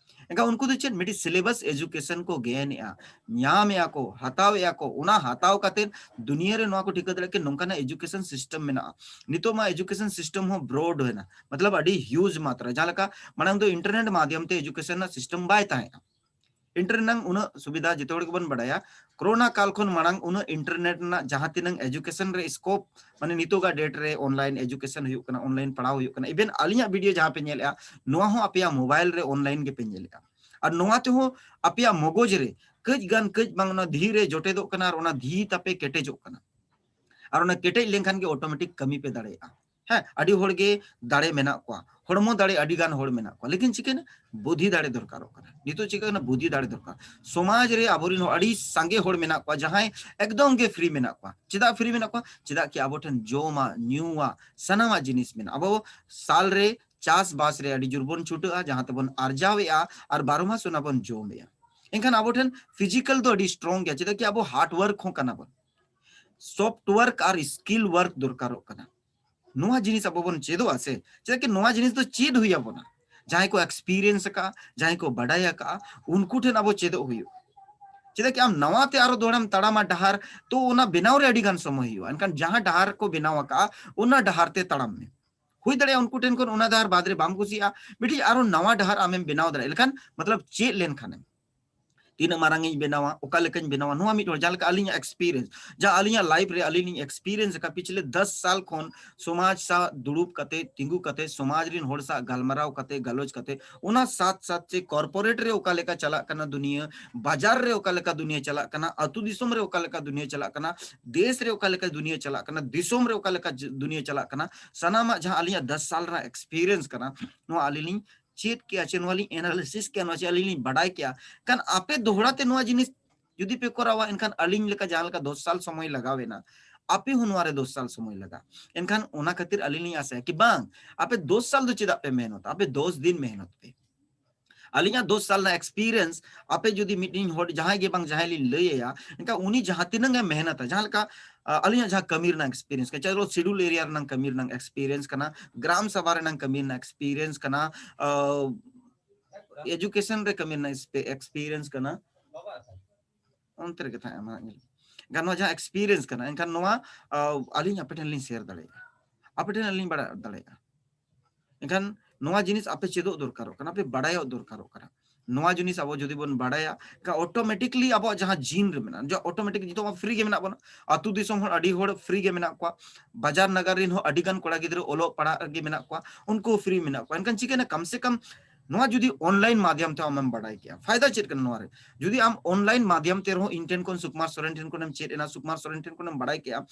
ᱮᱱᱠᱷᱟᱱ ᱩᱱᱠᱩ ᱫᱚ ᱪᱮᱫ ᱢᱤᱫᱴᱤᱡ syllabus education ᱠᱚ ᱜᱮᱭᱟᱱᱮᱜᱼᱟ, ᱧᱟᱢᱮᱜᱼᱟ ᱠᱚ, ᱦᱟᱛᱟᱣᱮᱜᱼᱟ ᱠᱚ᱾ ᱚᱱᱟ ᱦᱟᱛᱟᱣ ᱠᱟᱛᱮ ᱫᱩᱱᱤᱭᱟᱹ ᱨᱮ ᱱᱚᱣᱟ ᱠᱚ ᱴᱷᱤᱠᱟᱹ ᱫᱟᱲᱮᱭᱟᱜᱼᱟ ᱠᱤ ᱱᱚᱝᱠᱟᱱᱟᱜ education system ᱢᱮᱱᱟᱜᱼᱟ᱾ ᱱᱤᱛᱚᱜ ᱢᱟ education system ᱦᱚᱸ broad ᱦᱩᱭᱱᱟ, ᱢᱚᱛᱞᱚᱵ ᱟᱹᱰᱤ huge ᱢᱟᱛᱨᱟ᱾ ᱡᱟᱦᱟᱸ ᱞᱮᱠᱟ ᱢᱟᱲᱟᱝ ᱫᱚ internet ᱢᱟᱫᱷᱭᱚᱢ ᱛᱮ education ᱨᱮᱱᱟᱜ system ᱵᱟᱭ ᱛᱟᱦᱮᱸᱜᱼᱟ᱾ internet ᱨᱮᱱᱟᱜ ᱩᱱᱟᱹᱜ ᱥᱩᱵᱤᱫᱷᱟ ᱡᱚᱛᱚ ᱦᱚᱲ ᱜᱮᱵᱚᱱ ᱵᱟᱲᱟᱭᱟ᱾ ᱠᱳᱨᱳᱱᱟ ᱠᱟᱞ ᱠᱷᱚᱱ ᱢᱟᱲᱟᱝ ᱩᱱᱟᱹᱜ internet ᱨᱮᱱᱟᱜ ᱡᱟᱦᱟᱸ ᱛᱤᱱᱟᱹᱝ education ᱨᱮ scope, ᱢᱟᱱᱮ ᱱᱤᱛᱚᱜᱟᱜ date ᱨᱮ online education ᱦᱩᱭᱩᱜ ᱠᱟᱱᱟ, online ᱯᱟᱲᱦᱟᱣ ᱦᱩᱭᱩᱜ ᱠᱟᱱᱟ, even ᱟᱹᱞᱤᱧᱟᱜ video ᱡᱟᱦᱟᱸ ᱯᱮ ᱧᱮᱞᱮᱜᱼᱟ, ᱱᱚᱣᱟ ᱦᱚᱸ ᱟᱯᱮᱭᱟᱜ mobile ᱨᱮ online ᱜᱮᱯᱮ ᱧᱮᱞᱮᱜᱼᱟ᱾ ᱟᱨ ᱱᱚᱣᱟ ᱛᱮᱦᱚᱸ ᱟᱯᱮᱭᱟᱜ ᱢᱚᱜᱚᱡᱽ ᱨᱮ ᱠᱟᱹᱡ ᱜᱟᱱ ᱠᱟᱹᱡ ᱵᱟᱝ ᱚᱱᱟ ᱫᱷᱤ ᱨᱮ ᱡᱚᱴᱮᱫᱚᱜ ᱠᱟᱱᱟ ᱟᱨ ᱚᱱᱟ ᱫᱷᱤ ᱛᱟᱯᱮ ᱠᱮᱴᱮᱡᱚᱜ ᱠᱟᱱᱟ᱾ ᱟᱨ ᱚᱱᱟ ᱠᱮᱴᱮᱡ ᱞᱮᱱᱠᱷᱟᱱ ᱜᱮ automatic ᱠᱟᱹᱢᱤ ᱯᱮ ᱫᱟᱲᱮᱭᱟᱜᱼᱟ᱾ ᱦᱮᱸ, ᱟᱹᱰᱤ ᱦᱚᱲ ᱜᱮ ᱫᱟᱲᱮ ᱢᱮᱱᱟᱜ ᱠᱚᱣᱟ, ᱦᱚᱲᱢᱚ ᱫᱟᱲᱮ ᱟᱹᱰᱤ ᱜᱟᱱ ᱦᱚᱲ ᱢᱮᱱᱟᱜ ᱠᱚᱣᱟ, ᱞᱮᱠᱤᱱ ᱪᱤᱠᱟᱹᱭᱮᱱᱟ? ᱵᱩᱫᱷᱤ ᱫᱟᱲᱮ ᱫᱚᱨᱠᱟᱨᱚᱜ ᱠᱟᱱᱟ᱾ ᱱᱤᱛᱚᱜ ᱪᱤᱠᱟᱹ ᱠᱟᱱᱟ? ᱵᱩᱫᱷᱤ ᱫᱟᱲᱮ ᱫᱚᱨᱠᱟᱨ᱾ ᱥᱚᱢᱟᱡᱽ ᱨᱮ ᱟᱵᱚᱨᱮᱱ ᱦᱚᱲ ᱟᱹᱰᱤ ᱥᱟᱸᱜᱮ ᱦᱚᱲ ᱢᱮᱱᱟᱜ ᱠᱚᱣᱟ, ᱡᱟᱦᱟᱸᱭ ᱮᱠᱫᱚᱢ ᱜᱮ free ᱢᱮᱱᱟᱜ ᱠᱚᱣᱟ᱾ ᱪᱮᱫᱟᱜ free ᱢᱮᱱᱟᱜ ᱠᱚᱣᱟ? ᱪᱮᱫᱟᱜ ᱠᱤ ᱟᱵᱚ ᱴᱷᱮᱱ ᱡᱚᱢᱟᱜ, ᱧᱩᱣᱟᱜ, ᱥᱟᱱᱟᱢᱟᱜ ᱡᱤᱱᱤᱥ ᱢᱮᱱᱟᱜᱼᱟ᱾ ᱟᱵᱚ ᱥᱟᱞ ᱨᱮ ᱪᱟᱥᱵᱟᱥ ᱨᱮ ᱟᱹᱰᱤ ᱡᱳᱨ ᱵᱚᱱ ᱪᱷᱩᱴᱟᱹᱜᱼᱟ, ᱡᱟᱦᱟᱸ ᱛᱮᱵᱚᱱ ᱟᱨᱡᱟᱣᱮᱜᱼᱟ ᱟᱨ ᱵᱟᱨᱚ ᱢᱟᱥ ᱚᱱᱟ ᱵᱚᱱ ᱡᱚᱢᱮᱜᱼᱟ᱾ ᱮᱱᱠᱷᱟᱱ ᱟᱵᱚ ᱴᱷᱮᱱ physical ᱫᱚ ᱟᱹᱰᱤ strong ᱜᱮᱭᱟ, ᱪᱮᱫᱟᱜ ᱠᱤ ᱟᱵᱚ hard work ᱦᱚᱸ ᱠᱟᱱᱟ ᱵᱚᱱ᱾ soft work ᱟᱨ skill work ᱫᱚᱨᱠᱟᱨᱚᱜ ᱠᱟᱱᱟ᱾ ᱱᱚᱣᱟ ᱡᱤᱱᱤᱥ ᱟᱵᱚ ᱵᱚᱱ ᱪᱮᱫᱚᱜᱼᱟ ᱥᱮ, ᱪᱮᱫᱟᱜ ᱠᱤ ᱱᱚᱣᱟ ᱡᱤᱱᱤᱥ ᱫᱚ ᱪᱮᱫ ᱦᱩᱭ ᱟᱵᱚᱱᱟ᱾ ᱡᱟᱦᱟᱸᱭ ᱠᱚ experience ᱟᱠᱟᱫᱼᱟ, ᱡᱟᱦᱟᱸᱭ ᱠᱚ ᱵᱟᱰᱟᱭ ᱟᱠᱟᱫᱼᱟ, ᱩᱱᱠᱩ ᱴᱷᱮᱱ ᱟᱵᱚ ᱪᱮᱫᱚᱜ ᱦᱩᱭᱩᱜᱼᱟ᱾ ᱪᱮᱫᱟᱜ ᱠᱤ ᱟᱢ ᱱᱟᱣᱟ ᱛᱮ ᱟᱨᱚ ᱫᱚᱦᱲᱟᱢ ᱛᱟᱲᱟᱢᱟ ᱰᱟᱦᱟᱨ, ᱛᱚ ᱚᱱᱟ ᱵᱮᱱᱟᱣ ᱨᱮ ᱟᱹᱰᱤ ᱜᱟᱱ ᱥᱚᱢᱚᱭ ᱦᱩᱭᱩᱜᱼᱟ᱾ ᱮᱱᱠᱷᱟᱱ ᱡᱟᱦᱟᱸ ᱰᱟᱦᱟᱨ ᱠᱚ ᱵᱮᱱᱟᱣ ᱟᱠᱟᱫᱼᱟ, ᱚᱱᱟ ᱰᱟᱦᱟᱨ ᱛᱮ ᱛᱟᱲᱟᱢ ᱢᱮ᱾ ᱦᱩᱭ ᱫᱟᱲᱮᱭᱟᱜᱼᱟ ᱩᱱᱠᱩ ᱴᱷᱮᱱ ᱠᱷᱚᱱ ᱚᱱᱟ ᱰᱟᱦᱟᱨ ᱵᱟᱫ ᱨᱮ ᱵᱟᱢ ᱠᱩᱥᱤᱭᱟᱜᱼᱟ, ᱢᱤᱫᱴᱤᱡ ᱟᱨᱚ ᱱᱟᱣᱟ ᱰᱟᱦᱟᱨ ᱟᱢᱮᱢ ᱵᱮᱱᱟᱣ ᱫᱟᱲᱮᱭᱟᱜᱼᱟ᱾ ᱮᱱᱠᱷᱟᱱ ᱢᱚᱛᱞᱚᱵ ᱪᱮᱫ ᱞᱮᱱᱠᱷᱟᱱᱮᱢ, ᱛᱤᱱᱟᱹᱜ ᱢᱟᱨᱟᱝ ᱤᱧ ᱵᱮᱱᱟᱣᱟ, ᱚᱠᱟ ᱞᱮᱠᱟᱧ ᱵᱮᱱᱟᱣᱟ, ᱱᱚᱣᱟ ᱢᱤᱫ ᱦᱚᱲ ᱡᱟᱦᱟᱸ ᱞᱮᱠᱟ ᱟᱹᱞᱤᱧᱟᱜ experience, ᱡᱟᱦᱟᱸ ᱟᱹᱞᱤᱧᱟᱜ life ᱨᱮ ᱟᱹᱞᱤᱧ ᱞᱤᱧ experience ᱟᱠᱟᱫ ᱯᱤᱪᱷᱞᱮ ᱫᱚᱥ ᱥᱟᱞ ᱠᱷᱚᱱ ᱥᱚᱢᱟᱡᱽ ᱥᱟᱶ ᱫᱩᱲᱩᱵ ᱠᱟᱛᱮ, ᱛᱤᱸᱜᱩ ᱠᱟᱛᱮ, ᱥᱚᱢᱟᱡᱽ ᱨᱤᱱ ᱦᱚᱲ ᱥᱟᱶ ᱜᱟᱞᱢᱟᱨᱟᱣ ᱠᱟᱛᱮ, ᱜᱟᱞᱚᱪ ᱠᱟᱛᱮ, ᱚᱱᱟ ᱥᱟᱛ ᱥᱟᱛ ᱪᱮ corporate ᱨᱮ ᱚᱠᱟ ᱞᱮᱠᱟ ᱪᱟᱞᱟᱜ ᱠᱟᱱᱟ ᱫᱩᱱᱤᱭᱟᱹ, ᱵᱟᱡᱟᱨ ᱨᱮ ᱚᱠᱟ ᱞᱮᱠᱟ ᱫᱩᱱᱤᱭᱟᱹ ᱪᱟᱞᱟᱜ ᱠᱟᱱᱟ, ᱟᱹᱛᱩ ᱫᱤᱥᱚᱢ ᱨᱮ ᱚᱠᱟ ᱞᱮᱠᱟ ᱫᱩᱱᱤᱭᱟᱹ ᱪᱟᱞᱟᱜ ᱠᱟᱱᱟ, ᱫᱮᱥ ᱨᱮ ᱚᱠᱟ ᱞᱮᱠᱟ ᱫᱩᱱᱤᱭᱟᱹ ᱪᱟᱞᱟᱜ ᱠᱟᱱᱟ, ᱫᱤᱥᱚᱢ ᱨᱮ ᱚᱠᱟ ᱞᱮᱠᱟ ᱡ-, ᱫᱩᱱᱤᱭᱟᱹ ᱪᱟᱞᱟᱜ ᱠᱟᱱᱟ, ᱥᱟᱱᱟᱢᱟᱜ ᱡᱟᱦᱟᱸ ᱟᱹᱞᱤᱧᱟᱜ ᱫᱚᱥ ᱥᱟᱞ ᱨᱮᱱᱟᱜ experience ᱠᱟᱱᱟ, ᱱᱚᱣᱟ ᱟᱹᱞᱤᱧ ᱞᱤᱧ ᱪᱮᱫ ᱠᱮᱜᱼᱟ, ᱪᱮ ᱱᱚᱣᱟ ᱞᱤᱧ analysis ᱠᱮᱜᱼᱟ, ᱱᱚᱣᱟ ᱪᱮ ᱟᱹᱞᱤᱧ ᱞᱤᱧ ᱵᱟᱰᱟᱭ ᱠᱮᱜᱼᱟ᱾ ᱠᱷᱟᱱ ᱟᱯᱮ ᱫᱚᱦᱲᱟ ᱛᱮ ᱱᱚᱣᱟ ᱡᱤᱱᱤᱥ ᱡᱩᱫᱤ ᱯᱮ ᱠᱚᱨᱟᱣᱟ, ᱮᱱᱠᱷᱟᱱ ᱟᱹᱞᱤᱧ ᱞᱮᱠᱟ ᱡᱟᱦᱟᱸ ᱞᱮᱠᱟ ᱫᱚᱥ ᱥᱟᱞ ᱥᱚᱢᱚᱭ ᱞᱟᱜᱟᱣ ᱮᱱᱟ, ᱟᱯᱮ ᱦᱚᱸ ᱱᱚᱣᱟ ᱨᱮ ᱫᱚᱥ ᱥᱟᱞ ᱥᱚᱢᱚᱭ ᱞᱟᱜᱟᱜᱼᱟ᱾ ᱮᱱᱠᱷᱟᱱ ᱚᱱᱟ ᱠᱷᱟᱹᱛᱤᱨ ᱟᱹᱞᱤᱧ ᱞᱤᱧ ᱟᱥᱟᱭᱟ ᱠᱤ ᱵᱟᱝ, ᱟᱯᱮ ᱫᱚᱥ ᱥᱟᱞ ᱫᱚ ᱪᱮᱫᱟᱜ ᱯᱮ ᱢᱮᱦᱱᱚᱛᱟ, ᱟᱯᱮ ᱫᱚᱥ ᱫᱤᱱ ᱢᱮᱦᱱᱚᱛ ᱯᱮ᱾ ᱟᱹᱞᱤᱧᱟᱜ ᱫᱚᱥ ᱥᱟᱞ ᱨᱮᱱᱟᱜ experience, ᱟᱯᱮ ᱡᱩᱫᱤ ᱢᱤᱫᱴᱤᱡ ᱦᱚᱲ ᱡᱟᱦᱟᱸᱭ ᱜᱮ ᱵᱟᱝ ᱡᱟᱦᱟᱸᱭ ᱞᱤᱧ ᱞᱟᱹᱭ ᱟᱭᱟ, ᱮᱱᱠᱷᱟᱱ ᱩᱱᱤ ᱡᱟᱦᱟᱸ ᱛᱤᱱᱟᱹᱜ ᱮ ᱢᱮᱦᱱᱚᱛᱟ, ᱡᱟᱦᱟᱸ ᱞᱮᱠᱟ, ᱟ, ᱟᱹᱞᱤᱧᱟᱜ ᱡᱟᱦᱟᱸ ᱠᱟᱹᱢᱤ ᱨᱮᱱᱟᱜ experience ᱠᱟᱱᱟ, ᱪᱟᱦᱮ schedule area ᱨᱮᱱᱟᱜ ᱠᱟᱹᱢᱤ ᱨᱮᱱᱟᱜ experience ᱠᱟᱱᱟ, ᱜᱨᱟᱢ ᱥᱟᱵᱷᱟ ᱨᱮᱱᱟᱜ ᱠᱟᱹᱢᱤ ᱨᱮᱱᱟᱜ experience ᱠᱟᱱᱟ, ᱟ, education ᱨᱮ ᱠᱟᱹᱢᱤ ᱨᱮᱱᱟᱜ expe-, experience ᱠᱟᱱᱟ, ᱚᱱᱛᱮ ᱨᱮᱜᱮ ᱛᱟᱦᱮᱸ ᱢᱟ ᱧᱮᱞ᱾ ᱮᱱᱠᱷᱟᱱ ᱱᱚᱣᱟ ᱡᱟᱦᱟᱸ experience ᱠᱟᱱᱟ, ᱮᱱᱠᱷᱟᱱ ᱱᱚᱣᱟ, ᱟ, ᱟᱹᱞᱤᱧ ᱟᱯᱮ ᱴᱷᱮᱱ ᱞᱤᱧ share ᱫᱟᱲᱮᱭᱟᱜᱼᱟ, ᱟᱯᱮ ᱴᱷᱮᱱ ᱟᱹᱞᱤᱧ ᱵᱟᱲᱟᱭ ᱫᱟᱲᱮᱭᱟᱜᱼᱟ᱾ ᱮᱱᱠᱷᱟᱱ ᱱᱚᱣᱟ ᱡᱤᱱᱤᱥ ᱟᱯᱮ ᱪᱮᱫᱚᱜ ᱫᱚᱨᱠᱟᱨᱚᱜ ᱠᱟᱱᱟ, ᱟᱯᱮ ᱵᱟᱲᱟᱭᱚᱜ ᱫᱚᱨᱠᱟᱨᱚᱜ ᱠᱟᱱᱟ᱾ ᱱᱚᱣᱟ ᱡᱤᱱᱤᱥ ᱟᱵᱚ ᱡᱩᱫᱤ ᱵᱚᱱ ᱵᱟᱲᱟᱭᱟ, ᱮᱱᱠᱷᱟᱱ automatically ᱟᱵᱚᱣᱟᱜ ᱡᱟᱦᱟᱸ gene ᱨᱮ ᱢᱮᱱᱟᱜᱼᱟ, ᱡᱟ automatic ᱡᱚᱛᱚ ᱟᱵᱚ free ᱜᱮ ᱢᱮᱱᱟᱜ ᱵᱚᱱᱟ᱾ ᱟᱹᱛᱩ ᱫᱤᱥᱚᱢ ᱦᱚᱲ ᱟᱹᱰᱤ ᱦᱚᱲ free ᱜᱮ ᱢᱮᱱᱟᱜ ᱠᱚᱣᱟ, ᱵᱟᱡᱟᱨ ᱱᱟᱜᱟᱨ ᱨᱮᱱ ᱦᱚᱸ ᱟᱹᱰᱤ ᱜᱟᱱ ᱠᱚᱲᱟ ᱜᱤᱫᱽᱨᱟᱹ ᱚᱞᱚᱜ ᱯᱟᱲᱦᱟᱜ ᱨᱮᱜᱮ ᱢᱮᱱᱟᱜ ᱠᱚᱣᱟ, ᱩᱱᱠᱩ free ᱢᱮᱱᱟᱜ ᱠᱚᱣᱟ᱾ ᱮᱱᱠᱷᱟᱱ ᱪᱤᱠᱟᱹᱭᱮᱱᱟ, ᱠᱟᱢ ᱥᱮ ᱠᱟᱢ ᱱᱚᱣᱟ ᱡᱩᱫᱤ online ᱢᱟᱫᱷᱭᱚᱢ ᱛᱮ ᱟᱢᱮᱢ ᱵᱟᱰᱟᱭ ᱠᱮᱜᱼᱟ, ᱯᱷᱟᱭᱫᱟ ᱪᱮᱫ ᱠᱟᱱᱟ ᱱᱚᱣᱟ ᱨᱮ? ᱡᱩᱫᱤ ᱟᱢ online ᱢᱟᱫᱷᱭᱚᱢ ᱛᱮ ᱨᱮᱦᱚᱸ ᱤᱧ ᱴᱷᱮᱱ ᱠᱷᱚᱱ ᱥᱩᱠᱩᱢᱟᱨ ᱥᱚᱨᱮᱱ ᱴᱷᱮᱱ ᱠᱷᱚᱱᱮᱢ ᱪᱮᱫ ᱮᱱᱟ, ᱥᱩᱠᱩᱢᱟᱨ ᱥᱚᱨᱮᱱ ᱴᱷᱮᱱ ᱠᱷᱚᱱᱮᱢ ᱵᱟᱰᱟᱭ ᱠᱮᱜᱼᱟ,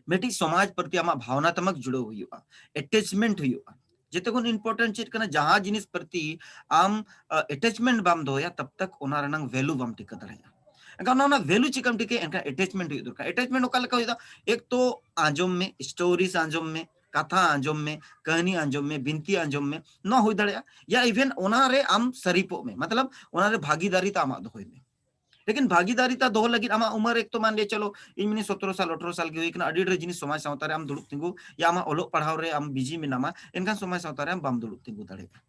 ᱢᱤᱫᱴᱤᱡ ᱥᱚᱢᱟᱡᱽ ᱯᱨᱚᱛᱤ ᱟᱢᱟᱜ ᱵᱷᱟᱣᱱᱟᱛᱢᱚᱠ ᱡᱩᱲᱟᱹᱣ ᱦᱩᱭᱩᱜᱼᱟ, attachment ᱦᱩᱭᱩᱜᱼᱟ᱾ ᱡᱚᱛᱚ ᱠᱷᱚᱱ important ᱪᱮᱫ ᱠᱟᱱᱟ, ᱡᱟᱦᱟᱸ ᱡᱤᱱᱤᱥ ᱯᱨᱚᱛᱤ ᱟᱢ, ᱟ, attachment ᱵᱟᱢ ᱫᱚᱦᱚᱭᱟ, ᱛᱟᱵ ᱛᱟᱠ ᱚᱱᱟ ᱨᱮᱱᱟᱝ value ᱵᱟᱢ ᱴᱷᱤᱠᱟᱹ ᱫᱟᱲᱮᱭᱟᱜᱼᱟ᱾ ᱮᱱᱠᱷᱟᱱ ᱚᱱᱟ, ᱚᱱᱟ value ᱪᱮᱫ ᱞᱮᱠᱟᱢ ᱴᱷᱤᱠᱟᱹᱭᱟ? ᱮᱱᱠᱷᱟᱱ attachment ᱦᱩᱭᱩᱜ ᱫᱚᱨᱠᱟᱨ᱾ Attachment ᱚᱠᱟ ᱞᱮᱠᱟ ᱦᱩᱭᱩᱜᱼᱟ? ᱮᱠ ᱛᱚ ᱟᱸᱡᱚᱢ ᱢᱮ, stories ᱟᱸᱡᱚᱢ ᱢᱮ, ᱠᱟᱛᱷᱟ ᱟᱸᱡᱚᱢ ᱢᱮ, ᱠᱟᱹᱦᱱᱤ ᱟᱸᱡᱚᱢ ᱢᱮ, ᱵᱤᱱᱛᱤ ᱟᱸᱡᱚᱢ ᱢᱮ, ᱱᱚᱣᱟ ᱦᱩᱭ ᱫᱟᱲᱮᱭᱟᱜᱼᱟ᱾ ᱭᱟ even ᱚᱱᱟ ᱨᱮ ᱟᱢ ᱥᱟᱹᱨᱤᱯᱚᱜ ᱢᱮ, ᱢᱚᱛᱞᱚᱵ ᱚᱱᱟ ᱨᱮ ᱵᱷᱟᱜᱤᱫᱟᱨᱤ ᱛᱟ ᱟᱢᱟᱜ ᱫᱚᱦᱚᱭ ᱢᱮ᱾ ᱞᱮᱠᱤᱱ ᱵᱷᱟᱜᱤᱫᱟᱨᱤ ᱛᱟ ᱫᱚᱦᱚ ᱞᱟᱹᱜᱤᱫ ᱟᱢᱟᱜ ᱩᱢᱟᱹᱨ ᱮᱠ ᱛᱚ ᱢᱟᱱ ᱞᱤᱭᱟ ᱪᱚᱞᱚ ᱤᱧ ᱢᱤᱱᱤ ᱥᱚᱛᱨᱚ ᱥᱟᱞ, ᱟᱴᱷᱨᱚ ᱥᱟᱞ ᱜᱮ ᱦᱩᱭ ᱠᱟᱱᱟ, ᱟᱹᱰᱤ ᱰᱷᱮᱨ ᱡᱤᱱᱤᱥ ᱥᱚᱢᱟᱡᱽ ᱥᱟᱶᱛᱟ ᱨᱮ ᱟᱢ ᱫᱩᱲᱩᱵ ᱛᱤᱸᱜᱩ, ᱭᱟ ᱟᱢᱟᱜ ᱚᱞᱚᱜ ᱯᱟᱲᱦᱟᱣ ᱨᱮ ᱟᱢ busy ᱢᱮᱱᱟᱢᱟ, ᱮᱱᱠᱷᱟᱱ ᱥᱚᱢᱟᱡᱽ ᱥᱟᱶᱛᱟ ᱨᱮ ᱟᱢ ᱵᱟᱢ ᱫᱩᱲᱩᱵ ᱛᱤᱸᱜᱩ ᱫᱟᱲᱮᱭᱟᱜᱼᱟ᱾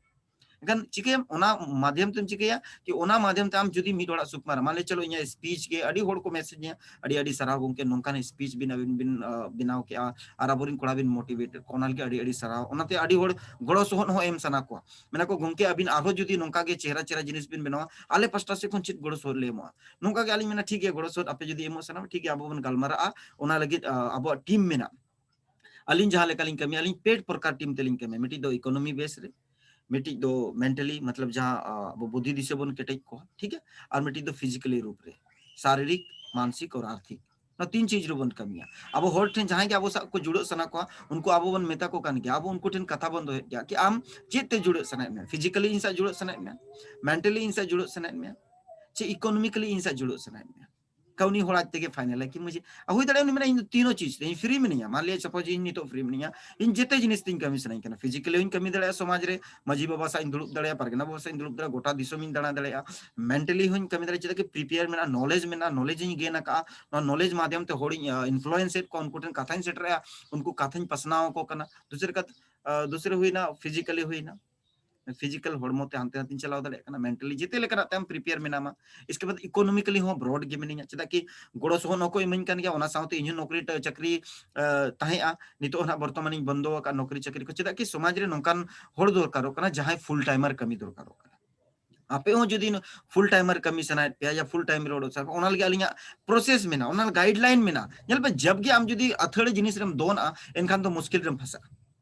ᱮᱱᱠᱷᱟᱱ ᱪᱤᱠᱟᱹᱭᱟᱢ? ᱚᱱᱟ ᱢᱟᱫᱷᱭᱚᱢ ᱛᱮᱢ ᱪᱤᱠᱟᱹᱭᱟ ᱠᱤ ᱚᱱᱟ ᱢᱟᱫᱷᱭᱚᱢ ᱛᱮ ᱟᱢ ᱡᱩᱫᱤ ᱢᱤᱫ ᱦᱚᱲᱟᱜ ᱥᱩᱠ ᱢᱟᱨᱟ, ᱢᱟᱱ ᱞᱮ ᱪᱚᱞᱚ ᱤᱧᱟᱹᱜ ᱥᱯᱤᱪ ᱜᱮ ᱟᱹᱰᱤ ᱦᱚᱲ ᱠᱚ ᱢᱮᱥᱮᱡᱽ ᱤᱧᱟ, "ᱟᱹᱰᱤ ᱟᱹᱰᱤ ᱥᱟᱨᱦᱟᱣ ᱜᱚᱢᱠᱮ, ᱱᱚᱝᱠᱟᱱ ᱥᱯᱤᱪ ᱵᱤᱱ ᱟᱹᱵᱤᱱ ᱵᱤᱱ ᱵᱮᱱᱟᱣ ᱠᱮᱜᱼᱟ ᱟᱨ ᱟᱵᱚᱨᱮᱱ ᱠᱚᱲᱟ ᱵᱤᱱ ᱢᱳᱴᱤᱵᱷᱮᱴ ᱮᱫ ᱠᱚᱣᱟ, ᱚᱱᱟ ᱞᱟᱹᱜᱤᱫ ᱟᱹᱰᱤ ᱟᱹᱰᱤ ᱥᱟᱨᱦᱟᱣ᱾" ᱚᱱᱟᱛᱮ ᱟᱹᱰᱤ ᱦᱚᱲ ᱜᱚᱲᱚ ᱥᱚᱦᱚᱫ ᱦᱚᱸ ᱮᱢ ᱥᱟᱱᱟ ᱠᱚᱣᱟ, ᱢᱮᱱᱟ ᱠᱚ, "ᱜᱚᱢᱠᱮ ᱟᱹᱵᱤᱱ ᱟᱨᱦᱚᱸ ᱡᱩᱫᱤ ᱱᱚᱝᱠᱟ ᱜᱮ ᱪᱮᱦᱨᱟ ᱪᱮᱦᱨᱟ ᱡᱤᱱᱤᱥ ᱵᱤᱱ ᱵᱮᱱᱟᱣᱟ, ᱟᱞᱮ ᱯᱟᱥᱴᱟ ᱥᱮᱫ ᱠᱷᱚᱱ ᱪᱮᱫ ᱜᱚᱲᱚ ᱥᱚᱦᱚᱫ ᱞᱮ ᱮᱢᱚᱜᱼᱟ?" ᱱᱚᱝᱠᱟ ᱜᱮ ᱟᱹᱞᱤᱧ ᱢᱮᱱᱟ, "ᱴᱷᱤᱠ ᱜᱮᱭᱟ, ᱜᱚᱲᱚ ᱥᱚᱦᱚᱫ ᱟᱯᱮ ᱡᱩᱫᱤ ᱮᱢᱚᱜ ᱥᱟᱱᱟ ᱴᱷᱤᱠ ᱜᱮᱭᱟ, ᱟᱵᱚ ᱵᱚᱱ ᱜᱟᱞᱢᱟᱨᱟᱜᱼᱟ, ᱚᱱᱟ ᱞᱟᱹᱜᱤᱫ ᱟᱵᱚᱣᱟᱜ ᱴᱤᱢ ᱢᱮᱱᱟᱜᱼᱟ᱾" ᱟᱹᱞᱤᱧ ᱡᱟᱦᱟᱸ ᱞᱮᱠᱟᱞᱤᱧ ᱠᱟᱹᱢᱤᱭᱟ, ᱟᱹᱞᱤᱧ ᱯᱮ ᱯᱨᱚᱠᱟᱨ ᱴᱤᱢ ᱛᱮᱞᱤᱧ ᱠᱟᱹᱢᱤᱭᱟ᱾ ᱢᱤᱫᱴᱤᱡ ᱫᱚ ᱤᱠᱳᱱᱚᱢᱤ ᱵᱮᱥ ᱨᱮ, ᱢᱤᱫᱴᱤᱡ ᱫᱚ ᱢᱮᱱᱴᱟᱞᱤ, ᱢᱚᱛᱞᱚᱵ ᱡᱟᱦᱟᱸ ᱟᱵᱚ ᱵᱩᱫᱽᱫᱷᱤ ᱫᱤᱥᱟᱹ ᱵᱚᱱ ᱠᱮᱴᱮᱡ ᱠᱚᱣᱟ, ᱴᱷᱤᱠ ᱜᱮᱭᱟ, ᱟᱨ ᱢᱤᱫᱴᱤᱡ ᱫᱚ ᱯᱷᱤᱡᱤᱠᱟᱞᱤ ᱨᱩᱯ ᱨᱮ, ᱥᱟᱨᱤᱨᱤᱠ, ᱢᱟᱱᱥᱤᱠ ᱟᱨ ᱟᱨᱛᱷᱤᱠ᱾ ᱱᱚᱣᱟ ᱛᱤᱱ ᱪᱤᱡᱽ ᱨᱮᱵᱚᱱ ᱠᱟᱹᱢᱤᱭᱟ᱾ ᱟᱵᱚ ᱦᱚᱲ ᱴᱷᱮᱱ ᱡᱟᱦᱟᱸᱭ ᱜᱮ ᱟᱵᱚ ᱥᱟᱶ ᱠᱚ ᱡᱩᱲᱟᱹᱜ ᱥᱟᱱᱟ ᱠᱚᱣᱟ, ᱩᱱᱠᱩ ᱟᱵᱚ ᱵᱚᱱ ᱢᱮᱛᱟ ᱠᱚ ᱠᱟᱱ ᱜᱮᱭᱟ, ᱟᱵᱚ ᱩᱱᱠᱩ ᱴᱷᱮᱱ ᱠᱟᱛᱷᱟ ᱵᱚᱱ ᱫᱚᱦᱚᱭᱮᱫ ᱜᱮᱭᱟ ᱠᱤ ᱟᱢ ᱪᱮᱫ ᱛᱮ ᱡᱩᱲᱟᱹᱜ ᱥᱟᱱᱟᱭᱮᱫ ᱢᱮᱭᱟ? ᱯᱷᱤᱡᱤᱠᱟᱞᱤ ᱤᱧ ᱥᱟᱶ ᱡᱩᱲᱟᱹᱜ ᱥᱟᱱᱟᱭᱮᱫ ᱢᱮᱭᱟ, ᱢᱮᱱᱴᱟᱞᱤ ᱤᱧ ᱥᱟᱶ ᱡᱩᱲᱟᱹᱜ ᱥᱟᱱᱟᱭᱮᱫ ᱢᱮᱭᱟ, ᱪᱮ ᱤᱠᱳᱱᱚᱢᱤᱠᱟᱞᱤ ᱤᱧ ᱥᱟᱶ ᱡᱩᱲᱟᱹᱜ ᱥᱟᱱᱟᱭᱮᱫ ᱢᱮᱭᱟ? ᱠᱟᱹᱣᱱᱤ ᱦᱚᱲ ᱟᱡ ᱛᱮᱜᱮ ᱯᱷᱟᱭᱱᱟᱞᱟᱭ ᱠᱤ ᱢᱩᱡᱷᱮ, ᱦᱩᱭ ᱫᱟᱲᱮᱭᱟᱜᱼᱟ ᱩᱱᱤ ᱢᱮᱱᱟ, "ᱤᱧ ᱫᱚ ᱛᱤᱱᱚ ᱪᱤᱡᱽ ᱛᱮ, ᱤᱧ ᱯᱷᱨᱤ ᱢᱤᱱᱟᱹᱧᱟ, ᱢᱟᱱ ᱞᱤᱭᱟ ᱥᱟᱯᱳᱡᱽ ᱤᱧ ᱱᱤᱛᱚᱜ ᱯᱷᱨᱤ ᱢᱤᱱᱟᱹᱧᱟ, ᱤᱧ ᱡᱮᱛᱮ ᱡᱤᱱᱤᱥ ᱛᱤᱧ ᱠᱟᱹᱢᱤ ᱥᱟᱱᱟᱧ ᱠᱟᱱᱟ, ᱯᱷᱤᱡᱤᱠᱟᱞᱤ ᱦᱚᱸᱧ ᱠᱟᱹᱢᱤ ᱫᱟᱲᱮᱭᱟᱜᱼᱟ, ᱥᱚᱢᱟᱡᱽ ᱨᱮ ᱢᱟᱹᱡᱷᱤ ᱵᱟᱵᱟ ᱥᱟᱶ ᱤᱧ ᱫᱩᱲᱩᱵ ᱫᱟᱲᱮᱭᱟᱜᱼᱟ, ᱯᱟᱨᱜᱟᱱᱟ ᱵᱟᱵᱟ ᱥᱟᱶ ᱤᱧ ᱫᱩᱲᱩᱵ ᱫᱟᱲᱮᱭᱟᱜᱼᱟ, ᱜᱚᱴᱟ ᱫᱤᱥᱚᱢ ᱤᱧ ᱫᱟᱬᱟ ᱫᱟᱲᱮᱭᱟᱜᱼᱟ, ᱢᱮᱱᱴᱟᱞᱤ ᱦᱚᱸᱧ ᱠᱟᱹᱢᱤ ᱫᱟᱲᱮᱭᱟᱜᱼᱟ, ᱪᱮᱫᱟᱜ ᱠᱤ ᱯᱨᱤᱯᱮᱭᱟᱨ ᱢᱮᱱᱟᱜᱼᱟ, ᱱᱚᱞᱮᱡᱽ ᱢᱮᱱᱟᱜᱼᱟ, ᱱᱚᱞᱮᱡᱽ ᱤᱧ ᱜᱮᱱ ᱟᱠᱟᱫᱼᱟ, ᱱᱚᱣᱟ ᱱᱚᱞᱮᱡᱽ ᱢᱟᱫᱷᱭᱚᱢ ᱛᱮ ᱦᱚᱲᱤᱧ ᱤᱱᱯᱷᱞᱩᱭᱮᱱᱥ ᱮᱫ ᱠᱚᱣᱟ, ᱩᱱᱠᱩ ᱴᱷᱮᱱ ᱠᱟᱛᱷᱟᱧ ᱥᱮᱴᱮᱨᱮᱜᱼᱟ, ᱩᱱᱠᱩ ᱠᱟᱛᱷᱟᱧ ᱯᱟᱥᱱᱟᱣ ᱟᱠᱚ ᱠᱟᱱᱟ᱾" ᱫᱩᱥᱨᱟ ᱠᱟᱛᱷᱟ, ᱫᱩᱥᱨᱟ ᱦᱩᱭᱱᱟ ᱯᱷᱤᱡᱤᱠᱟᱞᱤ ᱦᱩᱭᱱᱟ, ᱯᱷᱤᱡᱤᱠᱟᱞ ᱦᱚᱲᱢᱚ ᱛᱮ ᱦᱟᱱᱛᱮ ᱱᱟᱛᱮᱧ ᱪᱟᱞᱟᱣ ᱫᱟᱲᱮᱭᱟᱜ ᱠᱟᱱᱟ, ᱢᱮᱱᱴᱟᱞᱤ ᱡᱮᱛᱮ ᱞᱮᱠᱟᱱᱟᱜ ᱛᱮ ᱟᱢ ᱯᱨᱤᱯᱮᱭᱟᱨ ᱢᱮᱱᱟᱢᱟ᱾ ᱤᱥᱠᱮ ᱵᱟᱫ ᱤᱠᱳᱱᱚᱢᱤᱠᱟᱞᱤ ᱦᱚᱸ ᱵᱨᱚᱰ ᱜᱮ ᱢᱤᱱᱟᱹᱧᱟ, ᱪᱮᱫᱟᱜ ᱠᱤ ᱜᱚᱲᱚ ᱥᱚᱦᱚᱫ ᱦᱚᱸᱠᱚ ᱤᱢᱟᱹᱧ ᱠᱟᱱ ᱜᱮᱭᱟ, ᱚᱱᱟ ᱥᱟᱶᱛᱮ ᱤᱧ ᱦᱚᱸ ᱱᱚᱠᱨᱤ ᱴᱟ-, ᱪᱟᱹᱠᱨᱤ, ᱟᱸ, ᱛᱟᱦᱮᱸᱜᱼᱟ, ᱱᱤᱛᱚᱜ ᱦᱚᱸ ᱱᱟᱜ ᱵᱚᱨᱛᱚᱢᱟᱱᱤᱧ ᱵᱚᱱᱫᱚ ᱟᱠᱟᱫ ᱱᱚᱠᱨᱤ ᱪᱟᱹᱠᱨᱤ ᱠᱚ᱾ ᱪᱮᱫᱟᱜ ᱠᱤ ᱥᱚᱢᱟᱡᱽ ᱨᱮ ᱱᱚᱝᱠᱟᱱ ᱦᱚᱲ ᱫᱚᱨᱠᱟᱨᱚᱜ ᱠᱟᱱᱟ ᱡᱟᱦᱟᱸᱭ ᱯᱷᱩᱞ ᱴᱟᱭᱢᱟᱨ ᱠᱟᱹᱢᱤ ᱫᱚᱨᱠᱟᱨᱚᱜ ᱠᱟᱱᱟ᱾ ᱟᱯᱮ ᱦᱚᱸ ᱡᱩᱫᱤ ᱯᱷᱩᱞ ᱴᱟᱭᱢᱟᱨ ᱠᱟᱹᱢᱤ ᱥᱟᱱᱟᱭᱮᱫ ᱯᱮᱭᱟ ᱭᱟ ᱯᱷᱩᱞ ᱴᱟᱭᱢ ᱨᱮ ᱚᱲᱚᱜ ᱥᱟᱱᱟ ᱯᱮᱭᱟ, ᱚᱱᱟ ᱞᱟᱹᱜᱤᱫ ᱟᱹᱞᱤᱧᱟᱜ ᱯᱨᱚᱥᱮᱥ ᱢᱮᱱᱟᱜᱼᱟ, ᱚᱱᱟ ᱜᱟᱭᱤᱰ ᱞᱟᱭᱤᱱ ᱢᱮᱱᱟᱜᱼᱟ᱾ ᱧᱮᱞ ᱯᱮ, ᱡᱟᱵ ᱜᱮ ᱟᱢ ᱡᱩᱫᱤ ᱟᱹᱛᱷᱟᱹᱲᱤ ᱡᱤᱱᱤᱥ ᱨᱮᱢ ᱫᱚᱱᱟ, ᱮᱱᱠᱷᱟᱱ ᱫᱚ ᱢᱩᱥᱠᱤᱞ ᱨᱮᱢ ᱯᱷᱟᱥᱟᱜᱼᱟ᱾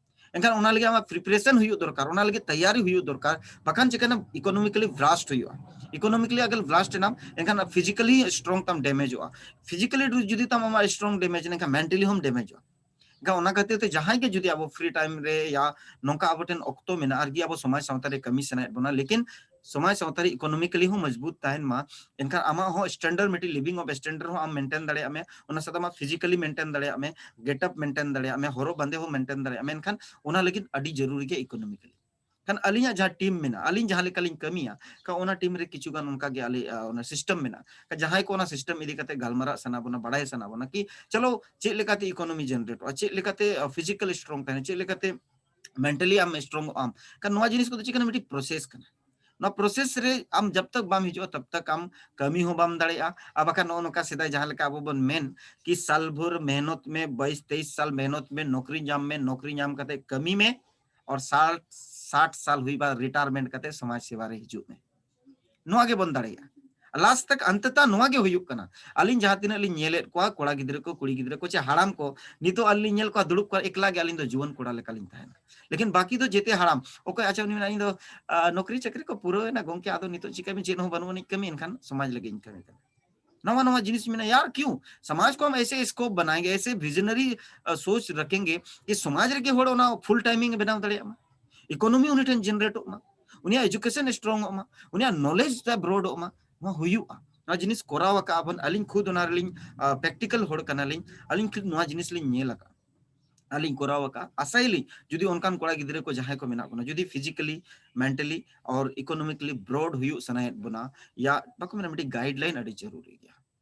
ᱮᱱᱠᱷᱟᱱ ᱚᱱᱟ ᱞᱟᱹᱜᱤᱫ ᱟᱢᱟᱜ ᱯᱨᱤᱯᱟᱨᱮᱥᱚᱱ ᱦᱩᱭᱩᱜ ᱫᱚᱨᱠᱟᱨ, ᱚᱱᱟ ᱞᱟᱹᱜᱤᱫ ᱛᱮᱭᱟᱨᱤ ᱦᱩᱭᱩᱜ ᱫᱚᱨᱠᱟᱨ, ᱵᱟᱠᱷᱟᱱ ᱪᱤᱠᱟᱹᱱᱟ, ᱤᱠᱳᱱᱚᱢᱤᱠᱟᱞᱤ ᱵᱞᱟᱥᱴ ᱦᱩᱭᱩᱜᱼᱟ᱾ ᱤᱠᱳᱱᱚᱢᱤᱠᱟᱞᱤ ᱟᱜᱟᱨ ᱵᱞᱟᱥᱴ ᱮᱱᱟᱢ, ᱮᱱᱠᱷᱟᱱ ᱯᱷᱤᱡᱤᱠᱟᱞᱤ ᱥᱴᱨᱚᱝ ᱛᱟᱢ ᱰᱮᱢᱮᱡᱚᱜᱼᱟ᱾ ᱯᱷᱤᱡᱤᱠᱟᱞᱤ ᱡᱩᱫᱤ ᱛᱟᱢ ᱟᱢᱟᱜ ᱥᱴᱨᱚᱝ ᱰᱮᱢᱮᱡᱽ ᱞᱮᱱᱠᱷᱟᱱ ᱢᱮᱱᱴᱟᱞᱤ ᱦᱚᱸᱢ ᱰᱮᱢᱮᱡᱚᱜᱼᱟ᱾ ᱮᱱᱠᱷᱟᱱ ᱚᱱᱟ ᱠᱷᱟᱹᱛᱤᱨ ᱛᱮ ᱡᱟᱦᱟᱸᱭ ᱜᱮ ᱡᱩᱫᱤ ᱟᱵᱚ ᱯᱷᱨᱤ ᱴᱟᱭᱤᱢ ᱨᱮ ᱭᱟ ᱱᱚᱝᱠᱟ ᱟᱵᱚ ᱴᱷᱮᱱ ᱚᱠᱛᱚ ᱢᱮᱱᱟᱜᱼᱟ ᱟᱨ ᱠᱤ ᱟᱵᱚ ᱥᱚᱢᱟᱡᱽ ᱥᱟᱶᱛᱟ ᱨᱮ ᱠᱟᱹᱢᱤ ᱥᱟᱱᱟᱭᱮᱫ ᱵᱚᱱᱟ, ᱞᱮᱠᱤᱱ ᱥᱚᱢᱟᱡᱽ ᱥᱟᱶᱛᱟ ᱨᱮ ᱤᱠᱳᱱᱚᱢᱤᱠᱟᱞᱤ ᱦᱚᱸ ᱢᱚᱡᱽᱵᱩᱛ ᱛᱟᱦᱮᱱ ᱢᱟ, ᱮᱱᱠᱷᱟᱱ ᱟᱢᱟᱜ ᱦᱚᱸ ᱥᱴᱮᱱᱰᱟᱨᱰ, ᱢᱤᱫᱴᱤᱡ ᱞᱤᱵᱷᱤᱝ ᱚᱯᱷ ᱥᱴᱮᱱᱰᱟᱨᱰ ᱦᱚᱸ ᱟᱢ ᱢᱮᱱᱴᱮᱱ ᱫᱟᱲᱮᱭᱟᱜ ᱢᱮ, ᱚᱱᱟ ᱥᱟᱶᱛᱮ ᱟᱢᱟᱜ ᱯᱷᱤᱡᱤᱠᱟᱞᱤ ᱢᱮᱱᱴᱮᱱ ᱫᱟᱲᱮᱭᱟᱜ ᱢᱮ, ᱜᱮᱴᱟᱯ ᱢᱮᱱᱴᱮᱱ ᱫᱟᱲᱮᱭᱟᱜ ᱢᱮ, ᱦᱚᱨᱚᱜ ᱵᱟᱸᱫᱮ ᱦᱚᱸ ᱢᱮᱱᱴᱮᱱ ᱫᱟᱲᱮᱭᱟᱜ ᱢᱮ, ᱮᱱᱠᱷᱟᱱ ᱚᱱᱟ ᱞᱟᱹᱜᱤᱫ ᱟᱹᱰᱤ ᱡᱚᱨᱩᱨᱤ ᱜᱮ ᱤᱠᱳᱱᱚᱢᱤᱠᱟᱞᱤ᱾ ᱠᱷᱟᱱ ᱟᱹᱞᱤᱧᱟᱜ ᱡᱟᱦᱟᱸ ᱴᱤᱢ ᱢᱮᱱᱟᱜᱼᱟ, ᱟᱹᱞᱤᱧ ᱡᱟᱦᱟᱸ ᱞᱮᱠᱟᱞᱤᱧ ᱠᱟᱹᱢᱤᱭᱟ, ᱠᱷᱟᱱ ᱚᱱᱟ ᱴᱤᱢ ᱨᱮ ᱠᱤᱪᱷᱩ ᱜᱟᱱ ᱚᱱᱠᱟ ᱜᱮ ᱟᱞᱮ, ᱟ, ᱚᱱᱟ ᱥᱤᱥᱴᱮᱢ ᱢᱮᱱᱟᱜᱼᱟ᱾ ᱠᱷᱟᱱ ᱡᱟᱦᱟᱸᱭ ᱠᱚ ᱚᱱᱟ ᱥᱤᱥᱴᱮᱢ ᱤᱫᱤ ᱠᱟᱛᱮ ᱜᱟᱞᱢᱟᱨᱟᱜ ᱥᱟᱱᱟ ᱵᱚᱱᱟ, ᱵᱟᱲᱟᱭ ᱥᱟᱱᱟ ᱵᱚᱱᱟ ᱠᱤ ᱪᱚᱞᱚ ᱪᱮᱫ ᱞᱮᱠᱟᱛᱮ ᱤᱠᱳᱱᱚᱢᱤ ᱡᱮᱱᱟᱨᱮᱴᱚᱜᱼᱟ, ᱪᱮᱫ ᱞᱮᱠᱟᱛᱮ, ᱟ, ᱯᱷᱤᱡᱤᱠᱟᱞ ᱥᱴᱨᱚᱝ ᱛᱟᱦᱮᱱᱟ, ᱪᱮᱫ ᱞᱮᱠᱟᱛᱮ mentally ᱟᱢ strong ᱚᱜ ᱟᱢ᱾ ᱠᱟᱨᱚᱱ ᱱᱚᱣᱟ ᱡᱤᱱᱤᱥ ᱠᱚᱫᱚ ᱪᱮᱫ ᱠᱟᱱᱟ, ᱢᱤᱫᱴᱤᱡ process ᱠᱟᱱᱟ᱾ ᱱᱚᱣᱟ process ᱨᱮ ᱟᱢ ᱡᱟᱵ ᱛᱟᱠ ᱵᱟᱢ ᱦᱤᱡᱩᱜᱼᱟ, ᱛᱟᱵ ᱛᱟᱠ ᱟᱢ ᱠᱟᱹᱢᱤ ᱦᱚᱸ ᱵᱟᱢ ᱫᱟᱲᱮᱭᱟᱜᱼᱟ᱾ ᱟᱨ ᱵᱟᱠᱷᱟᱱ ᱱᱚᱜᱼᱚ ᱱᱚᱝᱠᱟ ᱥᱮᱫᱟᱭ ᱡᱟᱦᱟᱸ ᱞᱮᱠᱟ ᱟᱵᱚ ᱵᱚᱱ ᱢᱮᱱ ᱠᱤ ᱥᱟᱞ ᱵᱷᱳᱨ ᱢᱮᱦᱱᱚᱛ ᱢᱮ, ᱵᱟᱭᱤᱥ ᱛᱮᱭᱤᱥ ᱥᱟᱞ ᱢᱮᱦᱱᱚᱛ ᱢᱮ, ᱱᱚᱠᱨᱤ ᱧᱟᱢ ᱢᱮ, ᱱᱚᱠᱨᱤ ᱧᱟᱢ ᱠᱟᱛᱮ ᱠᱟᱹᱢᱤ ᱢᱮ, ᱟᱨ ᱥᱟᱴ, ᱥᱟᱴ ᱥᱟᱞ ᱦᱩᱭ ᱵᱟᱫ retirement ᱠᱟᱛᱮ ᱥᱚᱢᱟᱡᱽ ᱥᱮᱵᱟ ᱨᱮ ᱦᱤᱡᱩᱜ ᱢᱮ᱾ ᱱᱚᱣᱟ ᱜᱮᱵᱚᱱ ᱫᱟᱲᱮᱭᱟᱜᱼᱟ᱾ ᱞᱟᱥᱴ ᱛᱟᱠ ᱚᱱᱛᱚᱛᱚ ᱱᱚᱣᱟ ᱜᱮ ᱦᱩᱭᱩᱜ ᱠᱟᱱᱟ᱾ ᱟᱹᱞᱤᱧ ᱡᱟᱦᱟᱸ ᱛᱤᱱᱟᱹᱜ ᱞᱤᱧ ᱧᱮᱞᱮᱫ ᱠᱚᱣᱟ, ᱠᱚᱲᱟ ᱜᱤᱫᱽᱨᱟᱹ ᱠᱚ, ᱠᱩᱲᱤ ᱜᱤᱫᱽᱨᱟᱹ ᱠᱚ, ᱪᱮ ᱦᱟᱲᱟᱢ ᱠᱚ, ᱱᱤᱛᱚᱜ ᱟᱹᱞᱤᱧ ᱞᱤᱧ ᱧᱮᱞ ᱠᱚᱣᱟ ᱫᱩᱲᱩᱵ ᱠᱚᱣᱟ, ᱮᱠᱞᱟ ᱜᱮ ᱟᱹᱞᱤᱧ ᱫᱚ ᱡᱩᱣᱟᱹᱱ ᱠᱚᱲᱟ ᱞᱮᱠᱟᱞᱤᱧ ᱛᱟᱦᱮᱱᱟ᱾ ᱞᱮᱠᱤᱱ ᱵᱟᱠᱤ ᱫᱚ ᱡᱮᱛᱮ ᱦᱟᱲᱟᱢ, ᱚᱠᱚᱭ ᱟᱪᱪᱷᱟ ᱩᱱᱤ ᱢᱮᱱᱟ, "ᱤᱧ ᱫᱚ, ᱟ, ᱱᱚᱠᱨᱤ ᱪᱟᱹᱠᱨᱤ ᱠᱚ ᱯᱩᱨᱟᱹᱣ ᱮᱱᱟ ᱜᱚᱝᱠᱮ, ᱟᱫᱚ ᱱᱤᱛᱚᱜ ᱪᱤᱠᱟᱹᱭ ᱢᱮ, ᱪᱮᱫ ᱦᱚᱸ ᱵᱟᱹᱱᱩᱜ ᱟᱹᱱᱤᱡ ᱠᱟᱹᱢᱤ, ᱮᱱᱠᱷᱟᱱ ᱥᱚᱢᱟᱡᱽ ᱞᱟᱹᱜᱤᱫ ᱤᱧ ᱠᱟᱹᱢᱤ ᱠᱟᱱᱟ᱾" ᱱᱟᱣᱟ ᱱᱟᱣᱟ ᱡᱤᱱᱤᱥ ᱢᱮᱱᱟᱜᱼᱟ, ᱭᱟᱨ ᱠᱤᱭᱩ? ᱥᱚᱢᱟᱡᱽ ᱠᱚ ᱦᱟᱢ ᱮᱥᱮ ᱥᱠᱳᱯ ᱵᱟᱱᱟᱭᱮᱸᱜᱮ, ᱮᱥᱮ ᱵᱷᱤᱡᱱᱟᱨᱤ, ᱟ, ᱥᱳᱪ ᱨᱟᱠᱷᱮᱸᱜᱮ ᱠᱤ ᱥᱚᱢᱟᱡᱽ ᱨᱮᱜᱮ ᱦᱚᱲ ᱚᱱᱟ ᱯᱷᱩᱞ ᱴᱟᱭᱢᱤᱝ ᱮ ᱵᱮᱱᱟᱣ ᱫᱟᱲᱮᱭᱟᱜ ᱢᱟ, ᱤᱠᱳᱱᱚᱢᱤ ᱩᱱᱤ ᱴᱷᱮᱱ ᱡᱮᱱᱟᱨᱮᱴᱚᱜ ᱢᱟ, ᱩᱱᱤᱭᱟᱜ ᱮᱡᱩᱠᱮᱥᱚᱱ ᱥᱴᱨᱚᱝ ᱚᱜ ᱢᱟ, ᱩᱱᱤᱭᱟᱜ ᱱᱚᱞᱮᱡᱽ ᱛᱟᱭ ᱵᱨᱚᱰ ᱚᱜ ᱢᱟ, ᱱᱚᱣᱟ ᱦᱩᱭᱩᱜᱼᱟ᱾ ᱱᱚᱣᱟ ᱡᱤᱱᱤᱥ ᱠᱚᱨᱟᱣ ᱟᱠᱟᱜᱼᱟ ᱵᱚᱱ᱾ ᱟᱹᱞᱤᱧ ᱠᱷᱩᱫ ᱚᱱᱟ ᱨᱮᱞᱤᱧ, ᱟ, ᱯᱨᱮᱠᱴᱤᱠᱟᱞ ᱦᱚᱲ ᱠᱟᱱᱟᱞᱤᱧ, ᱟᱹᱞᱤᱧ ᱠᱷᱩᱫ ᱱᱚᱣᱟ ᱡᱤᱱᱤᱥ ᱞᱤᱧ ᱧᱮᱞ ᱟᱠᱟᱫᱼᱟ, ᱟᱹᱞᱤᱧ ᱠᱚᱨᱟᱣ ᱟᱠᱟᱫᱼᱟ᱾ ᱟᱥᱟᱭᱟᱞᱤᱧ ᱡᱩᱫᱤ ᱚᱱᱠᱟᱱ ᱠᱚᱲᱟ ᱜᱤᱫᱽᱨᱟᱹ ᱠᱚ ᱡᱟᱦᱟᱸᱭ ᱠᱚ ᱢᱮᱱᱟᱜ ᱵᱚᱱᱟ, ᱡᱩᱫᱤ ᱯᱷᱤᱡᱤᱠᱟᱞᱤ, ᱢᱮᱱᱴᱟᱞᱤ ᱟᱨ ᱤᱠᱳᱱᱚᱢᱤᱠᱟᱞᱤ ᱵᱨᱚᱰ ᱦᱩᱭᱩᱜ ᱥᱟᱱᱟᱭᱮᱫ ᱵᱚᱱᱟ, ᱭᱟ ᱵᱟᱠᱚ ᱢᱮᱱᱟ ᱢᱤᱫᱴᱤᱡ ᱜᱟᱭᱤᱰᱞᱟᱭᱤᱱ ᱟᱹᱰᱤ ᱡᱟᱹᱨᱩᱨᱤ ᱜᱮᱭᱟ,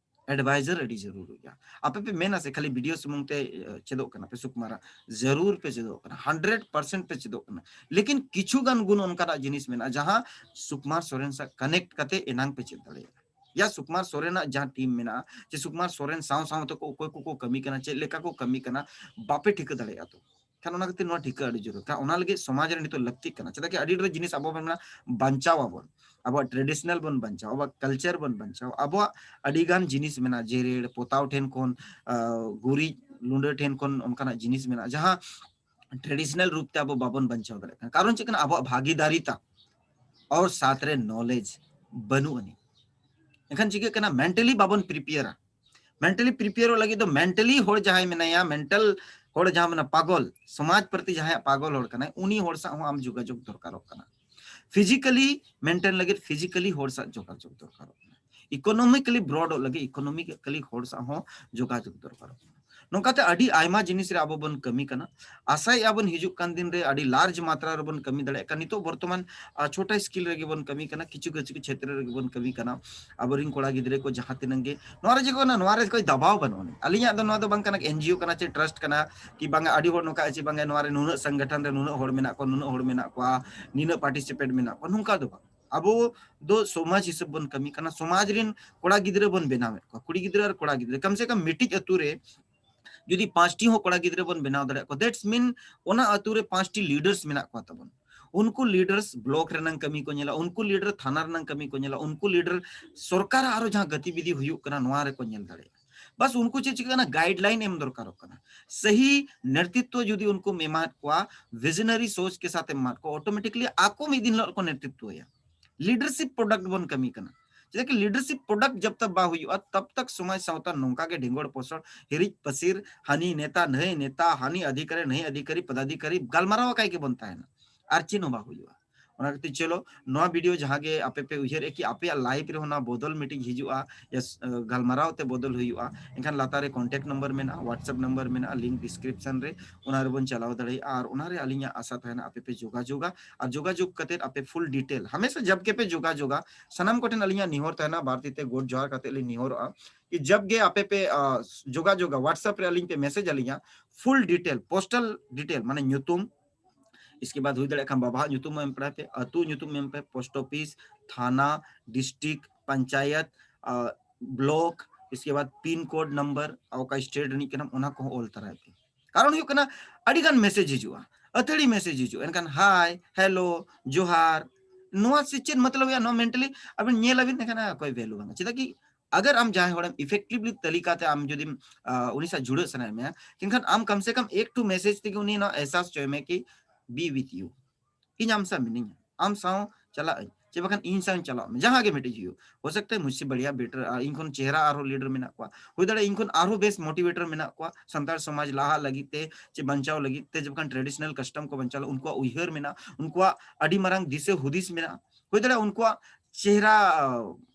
ᱮᱰᱵᱟᱭᱡᱟᱨ ᱟᱹᱰᱤ ᱡᱟᱹᱨᱩᱨᱤ ᱜᱮᱭᱟ᱾ ᱟᱯᱮ ᱯᱮ ᱢᱮᱱᱟ ᱥᱮ ᱠᱷᱟᱹᱞᱤ ᱵᱷᱤᱰᱤᱭᱳ ᱥᱩᱢᱩᱝ ᱛᱮ, ᱮ, ᱪᱮᱫᱚᱜ ᱠᱟᱱᱟ ᱯᱮ ᱥᱩᱠᱢᱟᱨᱟᱜ, ᱡᱟᱹᱨᱩᱨ ᱯᱮ ᱪᱮᱫᱚᱜ ᱠᱟᱱᱟ, ᱦᱟᱱᱰᱨᱮᱰ ᱯᱟᱨᱥᱮᱱᱴ ᱯᱮ ᱪᱮᱫᱚᱜ ᱠᱟᱱᱟ᱾ ᱞᱮᱠᱤᱱ ᱠᱤᱪᱷᱩ ᱜᱟᱱ ᱜᱩᱱ ᱚᱱᱠᱟᱱᱟᱜ ᱡᱤᱱᱤᱥ ᱢᱮᱱᱟᱜᱼᱟ ᱡᱟᱦᱟᱸ ᱥᱩᱠᱢᱟᱨ ᱥᱚᱨᱮᱱ ᱥᱟᱶ ᱠᱟᱱᱮᱠᱴ ᱠᱟᱛᱮ ᱮᱱᱟᱝ ᱯᱮ ᱪᱮᱫ ᱫᱟᱲᱮᱭᱟᱜᱼᱟ᱾ ᱭᱟ ᱥᱩᱠᱢᱟᱨ ᱥᱚᱨᱮᱱᱟᱜ ᱡᱟᱦᱟᱸ ᱴᱤᱢ ᱢᱮᱱᱟᱜᱼᱟ, ᱡᱮ ᱥᱩᱠᱢᱟᱨ ᱥᱚᱨᱮᱱ ᱥᱟᱶ ᱥᱟᱶ ᱛᱮᱠᱚ ᱚᱠᱚᱭ ᱠᱚᱠᱚ ᱠᱟᱹᱢᱤ ᱠᱟᱱᱟ, ᱪᱮᱫ ᱞᱮᱠᱟ ᱠᱚ ᱠᱟᱹᱢᱤ ᱠᱟᱱᱟ, ᱵᱟᱯᱮ ᱴᱷᱤᱠᱟᱹ ᱫᱟᱲᱮᱭᱟᱜᱼᱟ ᱛᱚ᱾ ᱠᱷᱟᱱ ᱚᱱᱟ ᱠᱷᱟᱹᱛᱤᱨ ᱱᱚᱣᱟ ᱴᱷᱤᱠᱟᱹ ᱟᱹᱰᱤ ᱡᱟᱹᱨᱩᱲ᱾ ᱠᱷᱟᱱ ᱚᱱᱟ ᱞᱟᱹᱜᱤᱫ ᱥᱚᱢᱟᱡᱽ ᱨᱮ ᱱᱤᱛᱚᱜ ᱞᱟᱹᱠᱛᱤᱜ ᱠᱟᱱᱟ᱾ ᱪᱮᱫᱟᱜ ᱠᱤ ᱟᱹᱰᱤ ᱰᱷᱮᱨ ᱡᱤᱱᱤᱥ ᱟᱵᱚ ᱵᱚᱱ ᱢᱮᱱᱟ ᱵᱟᱧᱪᱟᱣ ᱟᱵᱚᱱ, ᱟᱵᱚᱣᱟᱜ ᱴᱨᱮᱰᱤᱥᱚᱱᱟᱞ ᱵᱚᱱ ᱵᱟᱧᱪᱟᱣᱟ, ᱟᱵᱚᱣᱟᱜ ᱠᱟᱞᱪᱟᱨ ᱵᱚᱱ ᱵᱟᱧᱪᱟᱣᱟ, ᱟᱵᱚᱣᱟᱜ ᱟᱹᱰᱤ ᱜᱟᱱ ᱡᱤᱱᱤᱥ ᱢᱮᱱᱟᱜᱼᱟ, ᱡᱮᱨᱮᱲ ᱯᱚᱛᱟᱣ ᱴᱷᱮᱱ ᱠᱷᱚᱱ, ᱟ, ᱜᱩᱨᱤᱡ ᱞᱩᱸᱰᱟᱹ ᱴᱷᱮᱱ ᱠᱷᱚᱱ ᱚᱱᱠᱟᱱᱟᱜ ᱡᱤᱱᱤᱥ ᱢᱮᱱᱟᱜᱼᱟ ᱡᱟᱦᱟᱸ ᱴᱨᱮᱰᱤᱥᱚᱱᱟᱞ ᱨᱩᱯ ᱛᱮ ᱟᱵᱚ ᱵᱟᱵᱚᱱ ᱵᱟᱧᱪᱟᱣ ᱫᱟᱲᱮᱭᱟᱜ ᱠᱟᱱᱟ᱾ ᱠᱟᱨᱚᱱ ᱪᱮᱫ ᱠᱟᱱᱟ? ᱟᱵᱚᱣᱟᱜ ᱵᱷᱟᱜᱤᱫᱟᱨᱤᱛᱟ ᱟᱨ ᱥᱟᱛ ᱨᱮ ᱱᱚᱞᱮᱡᱽ ᱵᱟᱹᱱᱩᱜ ᱟᱹᱱᱤᱡ᱾ ᱮᱱᱠᱷᱟᱱ ᱪᱤᱠᱟᱹᱜ ᱠᱟᱱᱟ? ᱢᱮᱱᱴᱟᱞᱤ ᱵᱟᱵᱚᱱ ᱯᱨᱤᱯᱮᱭᱟᱨᱟ᱾ ᱢᱮᱱᱴᱟᱞᱤ ᱯᱨᱤᱯᱮᱭᱟᱨᱚᱜ ᱞᱟᱹᱜᱤᱫ ᱫᱚ ᱢᱮᱱᱴᱟᱞᱤ ᱦᱚᱲ ᱡᱟᱦᱟᱸᱭ ᱢᱮᱱᱟᱭᱟ, ᱢᱮᱱᱴᱟᱞ ᱦᱚᱲ ᱡᱟᱦᱟᱸ ᱢᱮᱱᱟ ᱯᱟᱜᱚᱞ, ᱥᱚᱢᱟᱡᱽ ᱯᱨᱚᱛᱤ ᱡᱟᱦᱟᱸᱭᱟᱜ ᱯᱟᱜᱚᱞ ᱦᱚᱲ ᱠᱟᱱᱟᱭ, ᱩᱱᱤ ᱦᱚᱲ ᱥᱟᱶ ᱦᱚᱸ ᱟᱢ ᱡᱳᱜᱟᱡᱳᱜᱽ ᱫᱚᱨᱠᱟᱨᱚᱜ ᱠᱟᱱᱟ᱾ ᱯᱷᱤᱡᱤᱠᱟᱞᱤ ᱢᱮᱱᱴᱮᱱ ᱞᱟᱹᱜᱤᱫ ᱯᱷᱤᱡᱤᱠᱟᱞᱤ ᱦᱚᱲ ᱥᱟᱶ ᱡᱳᱜᱟᱡᱳᱜᱽ ᱫᱚᱨᱠᱟᱨᱚᱜ ᱠᱟᱱᱟ᱾ ᱤᱠᱳᱱᱚᱢᱤᱠᱟᱞᱤ ᱵᱨᱚᱰᱚᱜ ᱞᱟᱹᱜᱤᱫ ᱤᱠᱳᱱᱚᱢᱤᱠᱟᱞᱤ ᱦᱚᱲ ᱥᱟᱶ ᱦᱚᱸ ᱡᱳᱜᱟᱡᱳᱜᱽ ᱫᱚᱨᱠᱟᱨᱚᱜ ᱠᱟᱱᱟ᱾ ᱱᱚᱝᱠᱟᱛᱮ ᱟᱹᱰᱤ ᱟᱭᱢᱟ ᱡᱤᱱᱤᱥ ᱨᱮ ᱟᱵᱚ ᱵᱚᱱ ᱠᱟᱹᱢᱤ ᱠᱟᱱᱟ᱾ ᱟᱥᱟᱭᱮᱫᱼᱟ ᱵᱚᱱ ᱦᱤᱡᱩᱜ ᱠᱟᱱ ᱫᱤᱱ ᱨᱮ ᱟᱹᱰᱤ large ᱢᱟᱛᱨᱟ ᱨᱮᱵᱚᱱ ᱠᱟᱹᱢᱤ ᱫᱟᱲᱮᱭᱟᱜ ᱠᱟᱱᱟ᱾ ᱱᱤᱛᱚᱜ ᱵᱚᱨᱛᱚᱢᱟᱱ ᱟᱨ ᱪᱷᱳᱴᱟ ᱥᱠᱮᱞ ᱨᱮᱜᱮ ᱵᱚᱱ ᱠᱟᱹᱢᱤ ᱠᱟᱱᱟ, ᱠᱤᱪᱷᱩ ᱠᱤᱪᱷᱩ ᱠᱷᱮᱛᱨᱮ ᱨᱮᱜᱮ ᱵᱚᱱ ᱠᱟᱹᱢᱤ ᱠᱟᱱᱟ᱾ ᱟᱵᱚᱨᱮᱱ ᱠᱚᱲᱟ ᱜᱤᱫᱽᱨᱟᱹ ᱠᱚ ᱡᱟᱦᱟᱸ ᱛᱤᱱᱟᱹᱜ ᱜᱮ ᱱᱚᱣᱟ ᱨᱮ ᱡᱮ ᱠᱳᱱᱳ, ᱱᱚᱣᱟ ᱨᱮ ᱠᱳᱭ ᱫᱟᱵᱟᱣ ᱵᱟᱹᱱᱩᱜ ᱟᱹᱱᱤᱡ᱾ ᱟᱹᱞᱤᱧᱟᱜ ᱫᱚ ᱱᱚᱣᱟ ᱫᱚ ᱵᱟᱝ ᱠᱟᱱᱟ ᱮᱱᱡᱤᱳ ᱠᱟᱱᱟ ᱪᱮ ᱴᱨᱟᱥᱴ ᱠᱟᱱᱟ, ᱠᱤ ᱵᱟᱝᱟ ᱟᱹᱰᱤ ᱦᱚᱲ ᱱᱚᱝᱠᱟ ᱪᱮ ᱵᱟᱝᱟ ᱱᱚᱣᱟ ᱨᱮ ᱱᱩᱱᱟᱹᱜ ᱥᱚᱝᱜᱚᱴᱷᱚᱱ ᱨᱮ ᱱᱩᱱᱟᱹᱜ ᱦᱚᱲ ᱢᱮᱱᱟᱜ ᱠᱚᱣᱟ, ᱱᱩᱱᱟᱹᱜ ᱦᱚᱲ ᱢᱮᱱᱟᱜ ᱠᱚᱣᱟ, ᱱᱤᱱᱟᱹᱜ ᱯᱟᱨᱴᱤᱥᱤᱯᱮᱴ ᱢᱮᱱᱟᱜ ᱠᱚᱣᱟ, ᱱᱚᱝᱠᱟ ᱫᱚ ᱵᱟᱝ᱾ ᱟᱵᱚ ᱫᱚ ᱥᱚᱢᱟᱡᱽ ᱦᱤᱥᱟᱹᱵ ᱵᱚᱱ ᱠᱟᱹᱢᱤ ᱠᱟᱱᱟ, ᱥᱚᱢᱟᱡᱽ ᱨᱮᱱ ᱠᱚᱲᱟ ᱜᱤᱫᱽᱨᱟᱹ ᱵᱚᱱ ᱵᱮᱱᱟᱣᱮᱫ ᱠᱚᱣᱟ, ᱠᱩᱲᱤ ᱜᱤᱫᱽᱨᱟᱹ ᱟᱨ ᱠᱚᱲᱟ ᱜᱤᱫᱽᱨᱟᱹ᱾ ᱠᱟᱢ ᱥᱮ ᱠᱟᱢ ᱢᱤᱫᱴᱤᱡ ᱟᱹᱛᱩ ᱨᱮ ᱡᱩᱫᱤ ᱯᱟᱸᱪᱴᱤ ᱦᱚᱸ ᱠᱚᱲᱟ ᱜᱤᱫᱽᱨᱟᱹ ᱵᱚᱱ ᱵᱮᱱᱟᱣ ᱫᱟᱲᱮᱭᱟᱜ ᱠᱚᱣᱟ, that's mean ᱚᱱᱟ ᱟᱹᱛᱩ ᱨᱮ ᱯᱟᱸᱪᱴᱤ ᱞᱤᱰᱟᱨᱥ ᱢᱮᱱᱟᱜ ᱠᱚᱣᱟ ᱛᱟᱵᱚᱱ᱾ ᱩᱱᱠᱩ ᱞᱤᱰᱟᱨᱥ ᱵᱞᱚᱠ ᱨᱮᱱᱟᱝ ᱠᱟᱹᱢᱤ ᱠᱚ ᱧᱮᱞᱟ, ᱩᱱᱠᱩ ᱞᱤᱰᱟᱨ ᱛᱷᱟᱱᱟ ᱨᱮᱱᱟᱝ ᱠᱟᱹᱢᱤ ᱠᱚ ᱧᱮᱞᱟ, ᱩᱱᱠᱩ ᱞᱤᱰᱟᱨ ᱥᱚᱨᱠᱟᱨᱟᱜ ᱟᱨᱚ ᱡᱟᱦᱟᱸ ᱜᱚᱛᱤᱵᱤᱫᱷᱤ ᱦᱩᱭᱩᱜ ᱠᱟᱱᱟ ᱱᱚᱣᱟ ᱨᱮᱠᱚ ᱧᱮᱞ ᱫᱟᱲᱮᱭᱟᱜᱼᱟ᱾ ᱵᱟᱥ ᱩᱱᱠᱩ ᱪᱮᱫ ᱪᱤᱠᱟᱹ ᱠᱟᱱᱟ, ᱜᱟᱭᱤᱰᱞᱟᱭᱤᱱ ᱮᱢ ᱫᱚᱨᱠᱟᱨᱚᱜ ᱠᱟᱱᱟ᱾ ᱥᱟᱹᱦᱤ ᱱᱮᱛᱨᱤᱛᱣᱚ ᱡᱩᱫᱤ ᱩᱱᱠᱩᱢ ᱮᱢᱟᱫ ᱠᱚᱣᱟ, ᱵᱷᱤᱡᱱᱟᱨᱤ ᱥᱳᱪ ᱠᱮ ᱥᱟᱛᱷ ᱮᱢ ᱮᱢᱟᱫ ᱠᱚᱣᱟ, ᱚᱴᱳᱢᱮᱴᱤᱠᱞᱤ ᱟᱠᱚ ᱢᱤᱫ ᱫᱤᱱ ᱦᱤᱞᱳᱜ ᱠᱚ ᱱᱮᱛᱨᱤᱛᱣᱚᱭᱟ᱾ ᱞᱤᱰᱟᱨᱥᱤᱯ ᱯᱨᱚᱰᱟᱠᱴ ᱵᱚᱱ ᱠᱟᱹᱢᱤ ᱠᱟᱱᱟ᱾ ᱪᱮᱫᱟᱜ ᱠᱤ ᱞᱤᱰᱟᱨᱥᱤᱯ ᱯᱨᱚᱰᱟᱠᱴ ᱡᱟᱵ ᱛᱟᱠ ᱵᱟᱝ ᱦᱩᱭᱩᱜᱼᱟ, ᱛᱟᱵ ᱛᱟᱠ ᱥᱚᱢᱟᱡᱽ ᱥᱟᱶᱛᱟ ᱱᱚᱝᱠᱟ ᱜᱮ ᱰᱷᱤᱸᱜᱚᱲ ᱯᱚᱥᱚᱲ, ᱦᱤᱨᱤᱡ ᱯᱟᱹᱥᱤᱨ, ᱦᱟᱹᱱᱤ ᱱᱮᱛᱟ ᱱᱟᱹᱭ ᱱᱮᱛᱟ, ᱦᱟᱹᱱᱤ ᱚᱫᱷᱤᱠᱟᱨᱤ ᱱᱟᱹᱭ ᱚᱫᱷᱤᱠᱟᱨᱤ, ᱯᱚᱫᱟᱫᱷᱤᱠᱟᱨᱤ ᱜᱟᱞᱢᱟᱨᱟᱣ ᱟᱠᱟᱭ ᱜᱮᱵᱚᱱ ᱛᱟᱦᱮᱱᱟ, ᱟᱨ ᱪᱮᱫ ᱦᱚᱸ ᱵᱟᱝ ᱦᱩᱭᱩᱜᱼᱟ᱾ ᱚᱱᱟ ᱠᱷᱟᱹᱛᱤᱨ ᱪᱚᱞᱚ ᱱᱚᱣᱟ ᱵᱷᱤᱰᱤᱭᱳ ᱡᱟᱦᱟᱸ ᱜᱮ ᱟᱯᱮ ᱯᱮ ᱩᱭᱦᱟᱹᱨ ᱮᱫ ᱠᱤ ᱟᱯᱮᱭᱟᱜ ᱞᱟᱭᱤᱯᱷ ᱨᱮᱦᱚᱸ ᱱᱚᱣᱟ ᱵᱚᱫᱚᱞ ᱢᱤᱫᱴᱤᱡ ᱦᱤᱡᱩᱜᱼᱟ, ᱭᱟ ᱥ-, ᱜᱟᱞᱢᱟᱨᱟᱣ ᱛᱮ ᱵᱚᱫᱚᱞ ᱦᱩᱭᱩᱜᱼᱟ, ᱮᱱᱠᱷᱟᱱ ᱞᱟᱛᱟᱨ ᱨᱮ ᱠᱚᱱᱴᱮᱠᱴ ᱱᱚᱢᱵᱚᱨ ᱢᱮᱱᱟᱜᱼᱟ, ᱣᱟᱴᱥᱮᱯ ᱱᱚᱢᱵᱚᱨ ᱢᱮᱱᱟᱜᱼᱟ, ᱞᱤᱝᱠ ᱰᱤᱥᱠᱨᱤᱯᱥᱚᱱ ᱨᱮ, ᱚᱱᱟ ᱨᱮᱵᱚᱱ ᱪᱟᱞᱟᱣ ᱫᱟᱲᱮᱭᱟᱜᱼᱟ᱾ ᱟᱨ ᱚᱱᱟᱨᱮ ᱟᱹᱞᱤᱧᱟᱜ ᱟᱥᱟ ᱛᱟᱦᱮᱱᱟ ᱟᱯᱮ ᱯᱮ ᱡᱳᱜᱟᱡᱳᱜᱟ, ᱟᱨ ᱡᱳᱜᱟᱡᱳᱜᱽ ᱠᱟᱛᱮ ᱟᱯᱮ ᱯᱷᱩᱞ ᱰᱤᱴᱮᱞ ᱦᱟᱢᱮᱥᱟ ᱡᱟᱵ ᱜᱮ ᱯᱮ ᱡᱳᱜᱟᱡᱳᱜᱟ᱾ ᱥᱟᱱᱟᱢ ᱠᱚᱴᱷᱮᱱ ᱟᱹᱞᱤᱧᱟᱜ ᱱᱮᱦᱚᱨ ᱛᱟᱦᱮᱱᱟ, ᱵᱟᱨ ᱛᱤ ᱛᱮ ᱜᱚᱰ ᱡᱚᱦᱟᱨ ᱠᱟᱛᱮ ᱞᱤᱧ ᱱᱮᱦᱚᱨᱚᱜᱼᱟ ᱠᱤ ᱡᱟᱵ ᱜᱮ ᱟᱯᱮ ᱯᱮ, ᱟ, ᱡᱳᱜᱟᱡᱳᱜᱟ, ᱣᱟᱴᱥᱮᱯ ᱨᱮ ᱟᱹᱞᱤᱧ ᱯᱮ ᱢᱮᱥᱮᱡᱽ ᱟᱹᱞᱤᱧᱟ, ᱯᱷᱩᱞ ᱰᱤᱴᱮᱞ, ᱯᱳᱥᱴᱟᱞ ᱰᱤᱴᱮᱞ, ᱢᱟᱱᱮ ᱧᱩᱛᱩᱢ, ᱤᱥᱠᱮ ᱵᱟᱫ ᱦᱩᱭ ᱫᱟᱲᱮᱭᱟᱜ ᱠᱷᱟᱱ ᱵᱟᱵᱟᱣᱟᱜ ᱧᱩᱛᱩᱢ ᱮᱢ ᱯᱮ, ᱟᱹᱛᱩ ᱧᱩᱛᱩᱢ ᱮᱢ ᱯᱮ, ᱯᱳᱥᱴ ᱚᱯᱷᱤᱥ, ᱛᱷᱟᱱᱟ, ᱰᱤᱥᱴᱨᱤᱠᱴ, ᱯᱚᱧᱪᱟᱭᱮᱛ, ᱟ, ᱵᱞᱚᱠ, ᱤᱥᱠᱮ ᱵᱟᱫ ᱯᱤᱱ ᱠᱳᱰ ᱱᱟᱢᱵᱟᱨ, ᱚᱠᱟ ᱥᱴᱮᱴ ᱨᱤᱱᱤᱡ ᱠᱟᱱᱟᱢ, ᱚᱱᱟ ᱠᱚᱦᱚᱸ ᱚᱞ ᱛᱟᱨᱟᱭ ᱯᱮ᱾ ᱠᱟᱨᱚᱱ ᱦᱩᱭᱩᱜ ᱠᱟᱱᱟ, ᱟᱹᱰᱤ ᱜᱟᱱ ᱢᱮᱥᱮᱡᱽ ᱦᱤᱡᱩᱜᱼᱟ, ᱟᱹᱛᱷᱟᱹᱲᱤ ᱢᱮᱥᱮᱡᱽ ᱦᱤᱡᱩᱜᱼᱟ, ᱮᱱᱠᱷᱟᱱ ᱦᱟᱭ, ᱦᱮᱞᱳ, ᱡᱚᱦᱟᱨ, ᱱᱚᱣᱟ ᱥᱮ ᱪᱮᱫ ᱢᱚᱛᱞᱚᱵ ᱦᱩᱭᱩᱜᱼᱟ? ᱱᱚᱣᱟ ᱢᱮᱱᱴᱟᱞᱤ ᱟᱵᱮᱱ ᱧᱮᱞ ᱟᱵᱤᱱ, ᱮᱱᱠᱷᱟᱱ ᱚᱠᱚᱭ ᱵᱷᱮᱞᱩ ᱵᱟᱝ᱾ ᱪᱮᱫᱟᱜ ᱠᱤ ᱟᱜᱟᱨ ᱟᱢ ᱡᱟᱦᱟᱸᱭ ᱦᱚᱲᱮᱢ ᱤᱯᱷᱮᱠᱴᱤᱵᱷᱞᱤ ᱛᱟᱹᱞᱤᱠᱟ ᱛᱮ ᱟᱢ ᱡᱩᱫᱤᱢ, ᱟ, ᱩᱱᱤ ᱥᱟᱶ ᱡᱩᱲᱟᱹᱜ ᱥᱟᱱᱟᱭᱮᱫ ᱢᱮᱭᱟ, ᱮᱱᱠᱷᱟᱱ ᱟᱢ ᱠᱟᱢ ᱥᱮ ᱠᱟᱢ ᱮᱠᱴᱩ ᱢᱮᱥᱮᱡᱽ ᱛᱮᱜᱮ ᱩᱱᱤ ᱱᱚᱣᱟ ᱮᱦᱥᱟᱥ ᱦᱚᱪᱚᱭ ᱢᱮ ᱠᱤ be with you, ᱤᱧ ᱟᱢ ᱥᱟᱶ ᱢᱤᱱᱟᱹᱧᱟ, ᱟᱢ ᱥᱟᱶ ᱪᱟᱞᱟᱜ ᱟᱹᱧ, ᱪᱮ ᱵᱟᱠᱷᱟᱱ ᱤᱧ ᱥᱟᱶ ᱪᱟᱞᱟᱜ ᱢᱮ, ᱡᱟᱦᱟᱸ ᱜᱮ ᱢᱤᱫᱴᱤᱡ ᱦᱩᱭᱩᱜ, ᱦᱳ ᱥᱟᱠᱛᱟ ᱦᱟᱭ ᱢᱩᱡᱷᱥᱮ ᱵᱟᱲᱤᱭᱟ ᱵᱮᱴᱟᱨ, ᱟ, ᱤᱧ ᱠᱷᱚᱱ ᱪᱮᱦᱨᱟ ᱟᱨᱦᱚᱸ ᱞᱤᱰᱟᱨ ᱢᱮᱱᱟᱜ ᱠᱚᱣᱟ, ᱦᱩᱭ ᱫᱟᱲᱮᱭᱟᱜᱼᱟ ᱤᱧ ᱠᱷᱚᱱ ᱟᱨᱦᱚᱸ ᱵᱮᱥ ᱢᱳᱴᱤᱵᱷᱮᱴᱟᱨ ᱢᱮᱱᱟᱜ ᱠᱚᱣᱟ, ᱥᱟᱱᱛᱟᱲ ᱥᱚᱢᱟᱡᱽ ᱞᱟᱦᱟᱜ ᱞᱟᱹᱜᱤᱫ ᱛᱮ, ᱪᱮ ᱵᱟᱧᱪᱟᱣ ᱞᱟᱹᱜᱤᱫ ᱛᱮ, ᱡᱮ ᱵᱟᱠᱷᱟᱱ ᱴᱨᱮᱰᱤᱥᱚᱱᱟᱞ ᱠᱟᱥᱴᱚᱢ ᱠᱚ ᱵᱟᱧᱪᱟᱣ ᱞᱟᱹᱜᱤᱫ, ᱩᱱᱠᱩᱣᱟᱜ ᱩᱭᱦᱟᱹᱨ ᱢᱮᱱᱟᱜᱼᱟ, ᱩᱱᱠᱩᱣᱟᱜ ᱟᱹᱰᱤ ᱢᱟᱨᱟᱝ ᱫᱤᱥᱟᱹ ᱦᱩᱫᱤᱥ ᱢᱮᱱᱟᱜᱼᱟ, ᱦᱩᱭ ᱫᱟᱲᱮᱭᱟᱜᱼᱟ ᱩᱱᱠᱩᱣᱟᱜ ᱪᱮᱦᱨᱟ, ᱟ,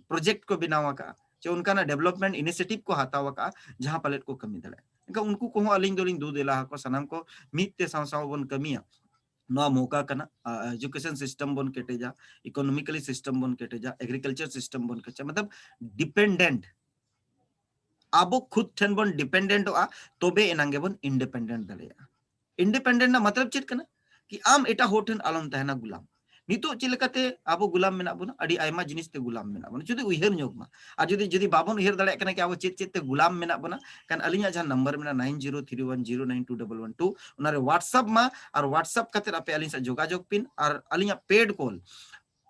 ᱯᱨᱚᱡᱮᱠᱴ ᱠᱚ ᱵᱮᱱᱟᱣ ᱟᱠᱟᱫᱼᱟ, ᱪᱮ ᱚᱱᱠᱟᱱᱟᱜ development initiative ᱠᱚ ᱦᱟᱛᱟᱣ ᱟᱠᱟᱫᱼᱟ, ᱡᱟᱦᱟᱸ ᱯᱟᱞᱮᱫ ᱠᱚ ᱠᱟᱹᱢᱤ ᱫᱟᱲᱮᱭᱟᱜᱼᱟ᱾ ᱮᱱᱠᱷᱟᱱ ᱩᱱᱠᱩ ᱠᱚᱦᱚᱸ ᱟᱹᱞᱤᱧ ᱫᱚᱞᱤᱧ ᱫᱩ ᱫᱮᱞᱟ ᱟᱠᱚ, ᱥᱟᱱᱟᱢ ᱠᱚ ᱢᱤᱫ ᱛᱮ ᱥᱟᱶ ᱥᱟᱶ ᱵᱚᱱ ᱠᱟᱹᱢᱤᱭᱟ᱾ ᱱᱚᱣᱟ ᱢᱚᱣᱠᱟ ᱠᱟᱱᱟ, education system ᱵᱚᱱ ᱠᱮᱴᱮᱡᱟ, economically system ᱵᱚᱱ ᱠᱮᱴᱮᱡᱟ, agriculture system ᱵᱚᱱ ᱠᱮᱴᱮᱡᱟ, ᱢᱚᱛᱞᱚᱵ dependent, ᱟᱵᱚ ᱠᱷᱩᱫ ᱴᱷᱮᱱ ᱵᱚᱱ dependentᱚᱜᱼᱟ, ᱛᱚᱵᱮ ᱮᱱᱟᱝ ᱜᱮᱵᱚᱱ independent ᱫᱟᱲᱮᱭᱟᱜᱼᱟ᱾ Independent ᱨᱮᱱᱟᱜ ᱢᱚᱛᱞᱚᱵ ᱪᱮᱫ ᱠᱟᱱᱟ? ᱠᱤ ᱟᱢ ᱮᱴᱟᱜ ᱦᱚᱲ ᱴᱷᱮᱱ ᱟᱞᱚᱢ ᱛᱟᱦᱮᱱᱟ ᱜᱩᱞᱟᱢ᱾ ᱱᱤᱛᱚᱜ ᱪᱮᱫ ᱞᱮᱠᱟᱛᱮ ᱟᱵᱚ ᱜᱩᱞᱟᱢ ᱢᱮᱱᱟᱜ ᱵᱚᱱᱟ? ᱟᱹᱰᱤ ᱟᱭᱢᱟ ᱡᱤᱱᱤᱥ ᱛᱮ ᱜᱩᱞᱟᱢ ᱢᱮᱱᱟᱜ ᱵᱚᱱᱟ᱾ ᱡᱩᱫᱤ ᱩᱭᱦᱟᱹᱨ ᱧᱚᱜ ᱢᱟ, ᱟᱨ ᱡᱩᱫᱤ, ᱡᱩᱫᱤ ᱵᱟᱵᱚᱱ ᱩᱭᱦᱟᱹᱨ ᱫᱟᱲᱮᱭᱟᱜ ᱠᱟᱱᱟ ᱠᱤ ᱟᱵᱚ ᱪᱮᱫ ᱪᱮᱫ ᱛᱮ ᱜᱩᱞᱟᱢ ᱢᱮᱱᱟᱜ ᱵᱚᱱᱟ, ᱠᱷᱟᱱ ᱟᱹᱞᱤᱧᱟᱜ ᱡᱟᱦᱟᱸ number ᱢᱮᱱᱟᱜᱼᱟ, nine zero three one zero nine two double one two, ᱚᱱᱟᱨᱮ WhatsApp ᱢᱟ, ᱟᱨ WhatsApp ᱠᱟᱛᱮ ᱟᱯᱮ ᱟᱹᱞᱤᱧ ᱥᱟᱶ ᱡᱳᱜᱟᱡᱳᱜᱽ ᱯᱤᱱ, ᱟᱨ ᱟᱹᱞᱤᱧᱟᱜ paid call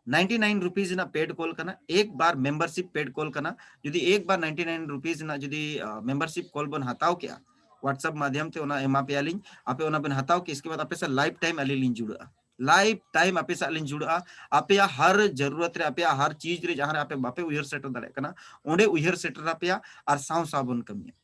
ninety nine rupees ᱨᱮᱱᱟᱜ paid call ᱠᱟᱱᱟ, ᱮᱠ ᱵᱟᱨ membership paid call ᱠᱟᱱᱟ᱾ ᱡᱩᱫᱤ ᱮᱠ ᱵᱟᱨ ninety nine rupees ᱨᱮᱱᱟᱜ ᱡᱩᱫᱤ membership call ᱵᱚᱱ ᱦᱟᱛᱟᱣ ᱠᱮᱜᱼᱟ WhatsApp ᱢᱟᱫᱷᱭᱚᱢ ᱛᱮ, ᱚᱱᱟ ᱮᱢᱟ ᱯᱮᱭᱟᱞᱤᱧ, ᱟᱯᱮ ᱚᱱᱟ ᱵᱮᱱ ᱦᱟᱛᱟᱣ ᱠᱮᱜᱼᱟ, ᱤᱥᱠᱮ ᱵᱟᱫ ᱟᱯᱮ ᱥᱟᱶ life time ᱟᱹᱞᱤᱧ ᱞᱤᱧ ᱡᱩᱲᱟᱹᱜᱼᱟ᱾ Life time ᱟᱯᱮ ᱥᱟᱶ ᱞᱤᱧ ᱡᱩᱲᱟᱹᱜᱼᱟ᱾ ᱟᱯᱮᱭᱟᱜ ᱦᱟᱨ ᱡᱟᱹᱨᱩᱨᱟᱛ ᱨᱮ, ᱟᱯᱮᱭᱟᱜ ᱦᱟᱨ ᱪᱤᱡᱽ ᱨᱮ, ᱡᱟᱦᱟᱸ ᱨᱮ ᱟᱯᱮ ᱵᱟᱯᱮ ᱩᱭᱦᱟᱹᱨ ᱥᱮᱴᱮᱨ ᱫᱟᱲᱮᱭᱟᱜ ᱠᱟᱱᱟ, ᱚᱸᱰᱮ ᱩᱭᱦᱟᱹᱨ ᱥᱮᱴᱮᱨ ᱟᱯᱮᱭᱟ ᱟᱨ ᱥᱟᱶ ᱥᱟᱶ ᱵᱚᱱ ᱠᱟᱹᱢᱤᱭᱟ᱾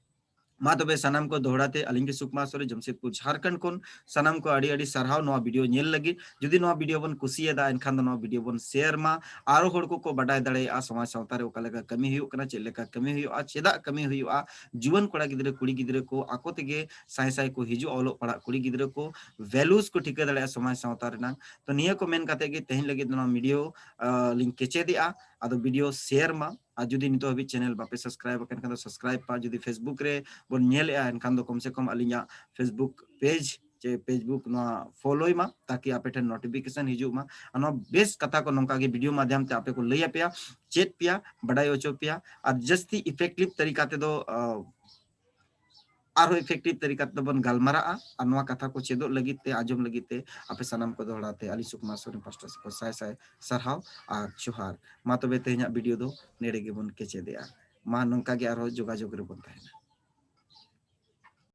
ᱢᱟ ᱛᱚᱵᱮ ᱥᱟᱱᱟᱢ ᱠᱚ ᱫᱚᱦᱲᱟ ᱛᱮ ᱟᱹᱞᱤᱧ ᱜᱮ ᱥᱩᱠᱢᱟ ᱥᱚᱨᱮᱱ, ᱡᱟᱢᱥᱮᱫᱽᱯᱩᱨ, ᱡᱷᱟᱨᱠᱷᱚᱸᱰ ᱠᱷᱚᱱ ᱥᱟᱱᱟᱢ ᱠᱚ ᱟᱹᱰᱤ ᱟᱹᱰᱤ ᱥᱟᱨᱦᱟᱣ ᱱᱚᱣᱟ video ᱧᱮᱞ ᱞᱟᱹᱜᱤᱫ᱾ ᱡᱩᱫᱤ ᱱᱚᱣᱟ video ᱵᱚᱱ ᱠᱩᱥᱤᱭᱟᱫᱟ, ᱮᱱᱠᱷᱟᱱ ᱫᱚ ᱱᱚᱣᱟ video ᱵᱚᱱ share ᱢᱟ, ᱟᱨᱚ ᱦᱚᱲ ᱠᱚᱠᱚ ᱵᱟᱰᱟᱭ ᱫᱟᱲᱮᱭᱟᱜᱼᱟ ᱥᱚᱢᱟᱡᱽ ᱥᱟᱶᱛᱟ ᱨᱮ ᱚᱠᱟ ᱞᱮᱠᱟ ᱠᱟᱹᱢᱤ ᱦᱩᱭᱩᱜ ᱠᱟᱱᱟ, ᱪᱮᱫ ᱞᱮᱠᱟ ᱠᱟᱹᱢᱤ ᱦᱩᱭᱩᱜᱼᱟ, ᱪᱮᱫᱟᱜ ᱠᱟᱹᱢᱤ ᱦᱩᱭᱩᱜᱼᱟ᱾ ᱡᱩᱣᱟᱹᱱ ᱠᱚᱲᱟ ᱜᱤᱫᱽᱨᱟᱹ, ᱠᱩᱲᱤ ᱜᱤᱫᱽᱨᱟᱹ ᱠᱚ ᱟᱠᱚ ᱛᱮᱜᱮ ᱥᱟᱭ ᱥᱟᱭ ᱠᱚ ᱦᱤᱡᱩᱜᱼᱟ ᱚᱞᱚᱜ ᱯᱟᱲᱦᱟᱜ ᱠᱩᱲᱤ ᱜᱤᱫᱽᱨᱟᱹ ᱠᱚ, values ᱠᱚ ᱴᱷᱤᱠᱟᱹ ᱫᱟᱲᱮᱭᱟᱜᱼᱟ ᱥᱚᱢᱟᱡᱽ ᱥᱟᱶᱛᱟ ᱨᱮᱱᱟᱜ᱾ ᱛᱚ ᱱᱤᱭᱟᱹ ᱠᱚ ᱢᱮᱱ ᱠᱟᱛᱮ ᱜᱮ ᱛᱮᱦᱮᱧ ᱞᱟᱹᱜᱤᱫ ᱫᱚ ᱱᱚᱣᱟ video, ᱟᱸ, ᱞᱤᱧ ᱠᱮᱪᱮᱫᱮᱜᱼᱟ᱾ ᱟᱫᱚ video share ᱢᱟ, ᱟᱨ ᱡᱩᱫᱤ ᱱᱤᱛᱚᱜ ᱦᱟᱹᱵᱤᱡ channel ᱵᱟᱯᱮ subscribe ᱟᱠᱟᱱ ᱠᱷᱟᱱ ᱫᱚ subscribe ᱯᱟ, ᱡᱩᱫᱤ Facebook ᱨᱮ ᱵᱚᱱ ᱧᱮᱞᱮᱜᱼᱟ ᱮᱱᱠᱷᱟᱱ ᱫᱚ ᱠᱚᱢ ᱥᱮ ᱠᱚᱢ ᱟᱹᱞᱤᱧᱟᱜ Facebook page ᱪᱮ Facebook ᱱᱚᱣᱟ follow ᱢᱟ, ᱛᱟᱠᱤ ᱟᱯᱮ ᱴᱷᱮᱱ notification ᱦᱤᱡᱩᱜ ᱢᱟ᱾ ᱟᱨ ᱱᱚᱣᱟ ᱵᱮᱥ ᱠᱟᱛᱷᱟ ᱠᱚ ᱱᱚᱝᱠᱟ ᱜᱮ video ᱢᱟᱫᱷᱭᱚᱢ ᱛᱮ ᱟᱯᱮ ᱠᱚ ᱞᱟᱹᱭ ᱟᱯᱮᱭᱟ, ᱪᱮᱫ ᱯᱮᱭᱟ, ᱵᱟᱰᱟᱭ ᱦᱚᱪᱚ ᱯᱮᱭᱟ, ᱟᱨ ᱡᱟᱹᱥᱛᱤ effective ᱛᱟᱹᱨᱤᱠᱟ ᱛᱮᱫᱚ, ᱟᱸ, ᱟᱨᱦᱚᱸ effective ᱛᱟᱹᱨᱤᱠᱟ ᱛᱮᱵᱚᱱ ᱜᱟᱞᱢᱟᱨᱟᱜᱼᱟ᱾ ᱟᱨ ᱱᱚᱣᱟ ᱠᱟᱛᱷᱟ ᱠᱚ ᱪᱮᱫᱚᱜ ᱞᱟᱹᱜᱤᱫ ᱛᱮ, ᱟᱸᱡᱚᱢ ᱞᱟᱹᱜᱤᱫ ᱛᱮ ᱟᱯᱮ ᱥᱟᱱᱟᱢ ᱠᱚ ᱫᱚᱦᱲᱟ ᱛᱮ ᱟᱹᱞᱤᱧ ᱥᱩᱠᱢᱟ ᱥᱚᱨᱮᱱ ᱯᱟᱥᱴᱟ ᱥᱮᱫ ᱠᱷᱚᱱ ᱥᱟᱭ ᱥᱟᱭ ᱥᱟᱨᱦᱟᱣ ᱟᱨ ᱡᱚᱦᱟᱨ᱾ ᱢᱟ ᱛᱚᱵᱮ ᱛᱮᱦᱮᱧᱟᱜ video ᱫᱚ ᱱᱮᱰᱮ ᱜᱮᱵᱚᱱ ᱠᱮᱪᱮᱫᱮᱜᱼᱟ᱾ ᱢᱟ ᱱᱚᱝᱠᱟ ᱜᱮ ᱟᱨᱦᱚᱸ ᱡᱳᱜᱟᱡᱳᱜᱽ ᱨᱮᱵᱚᱱ ᱛᱟᱦᱮᱱᱟ᱾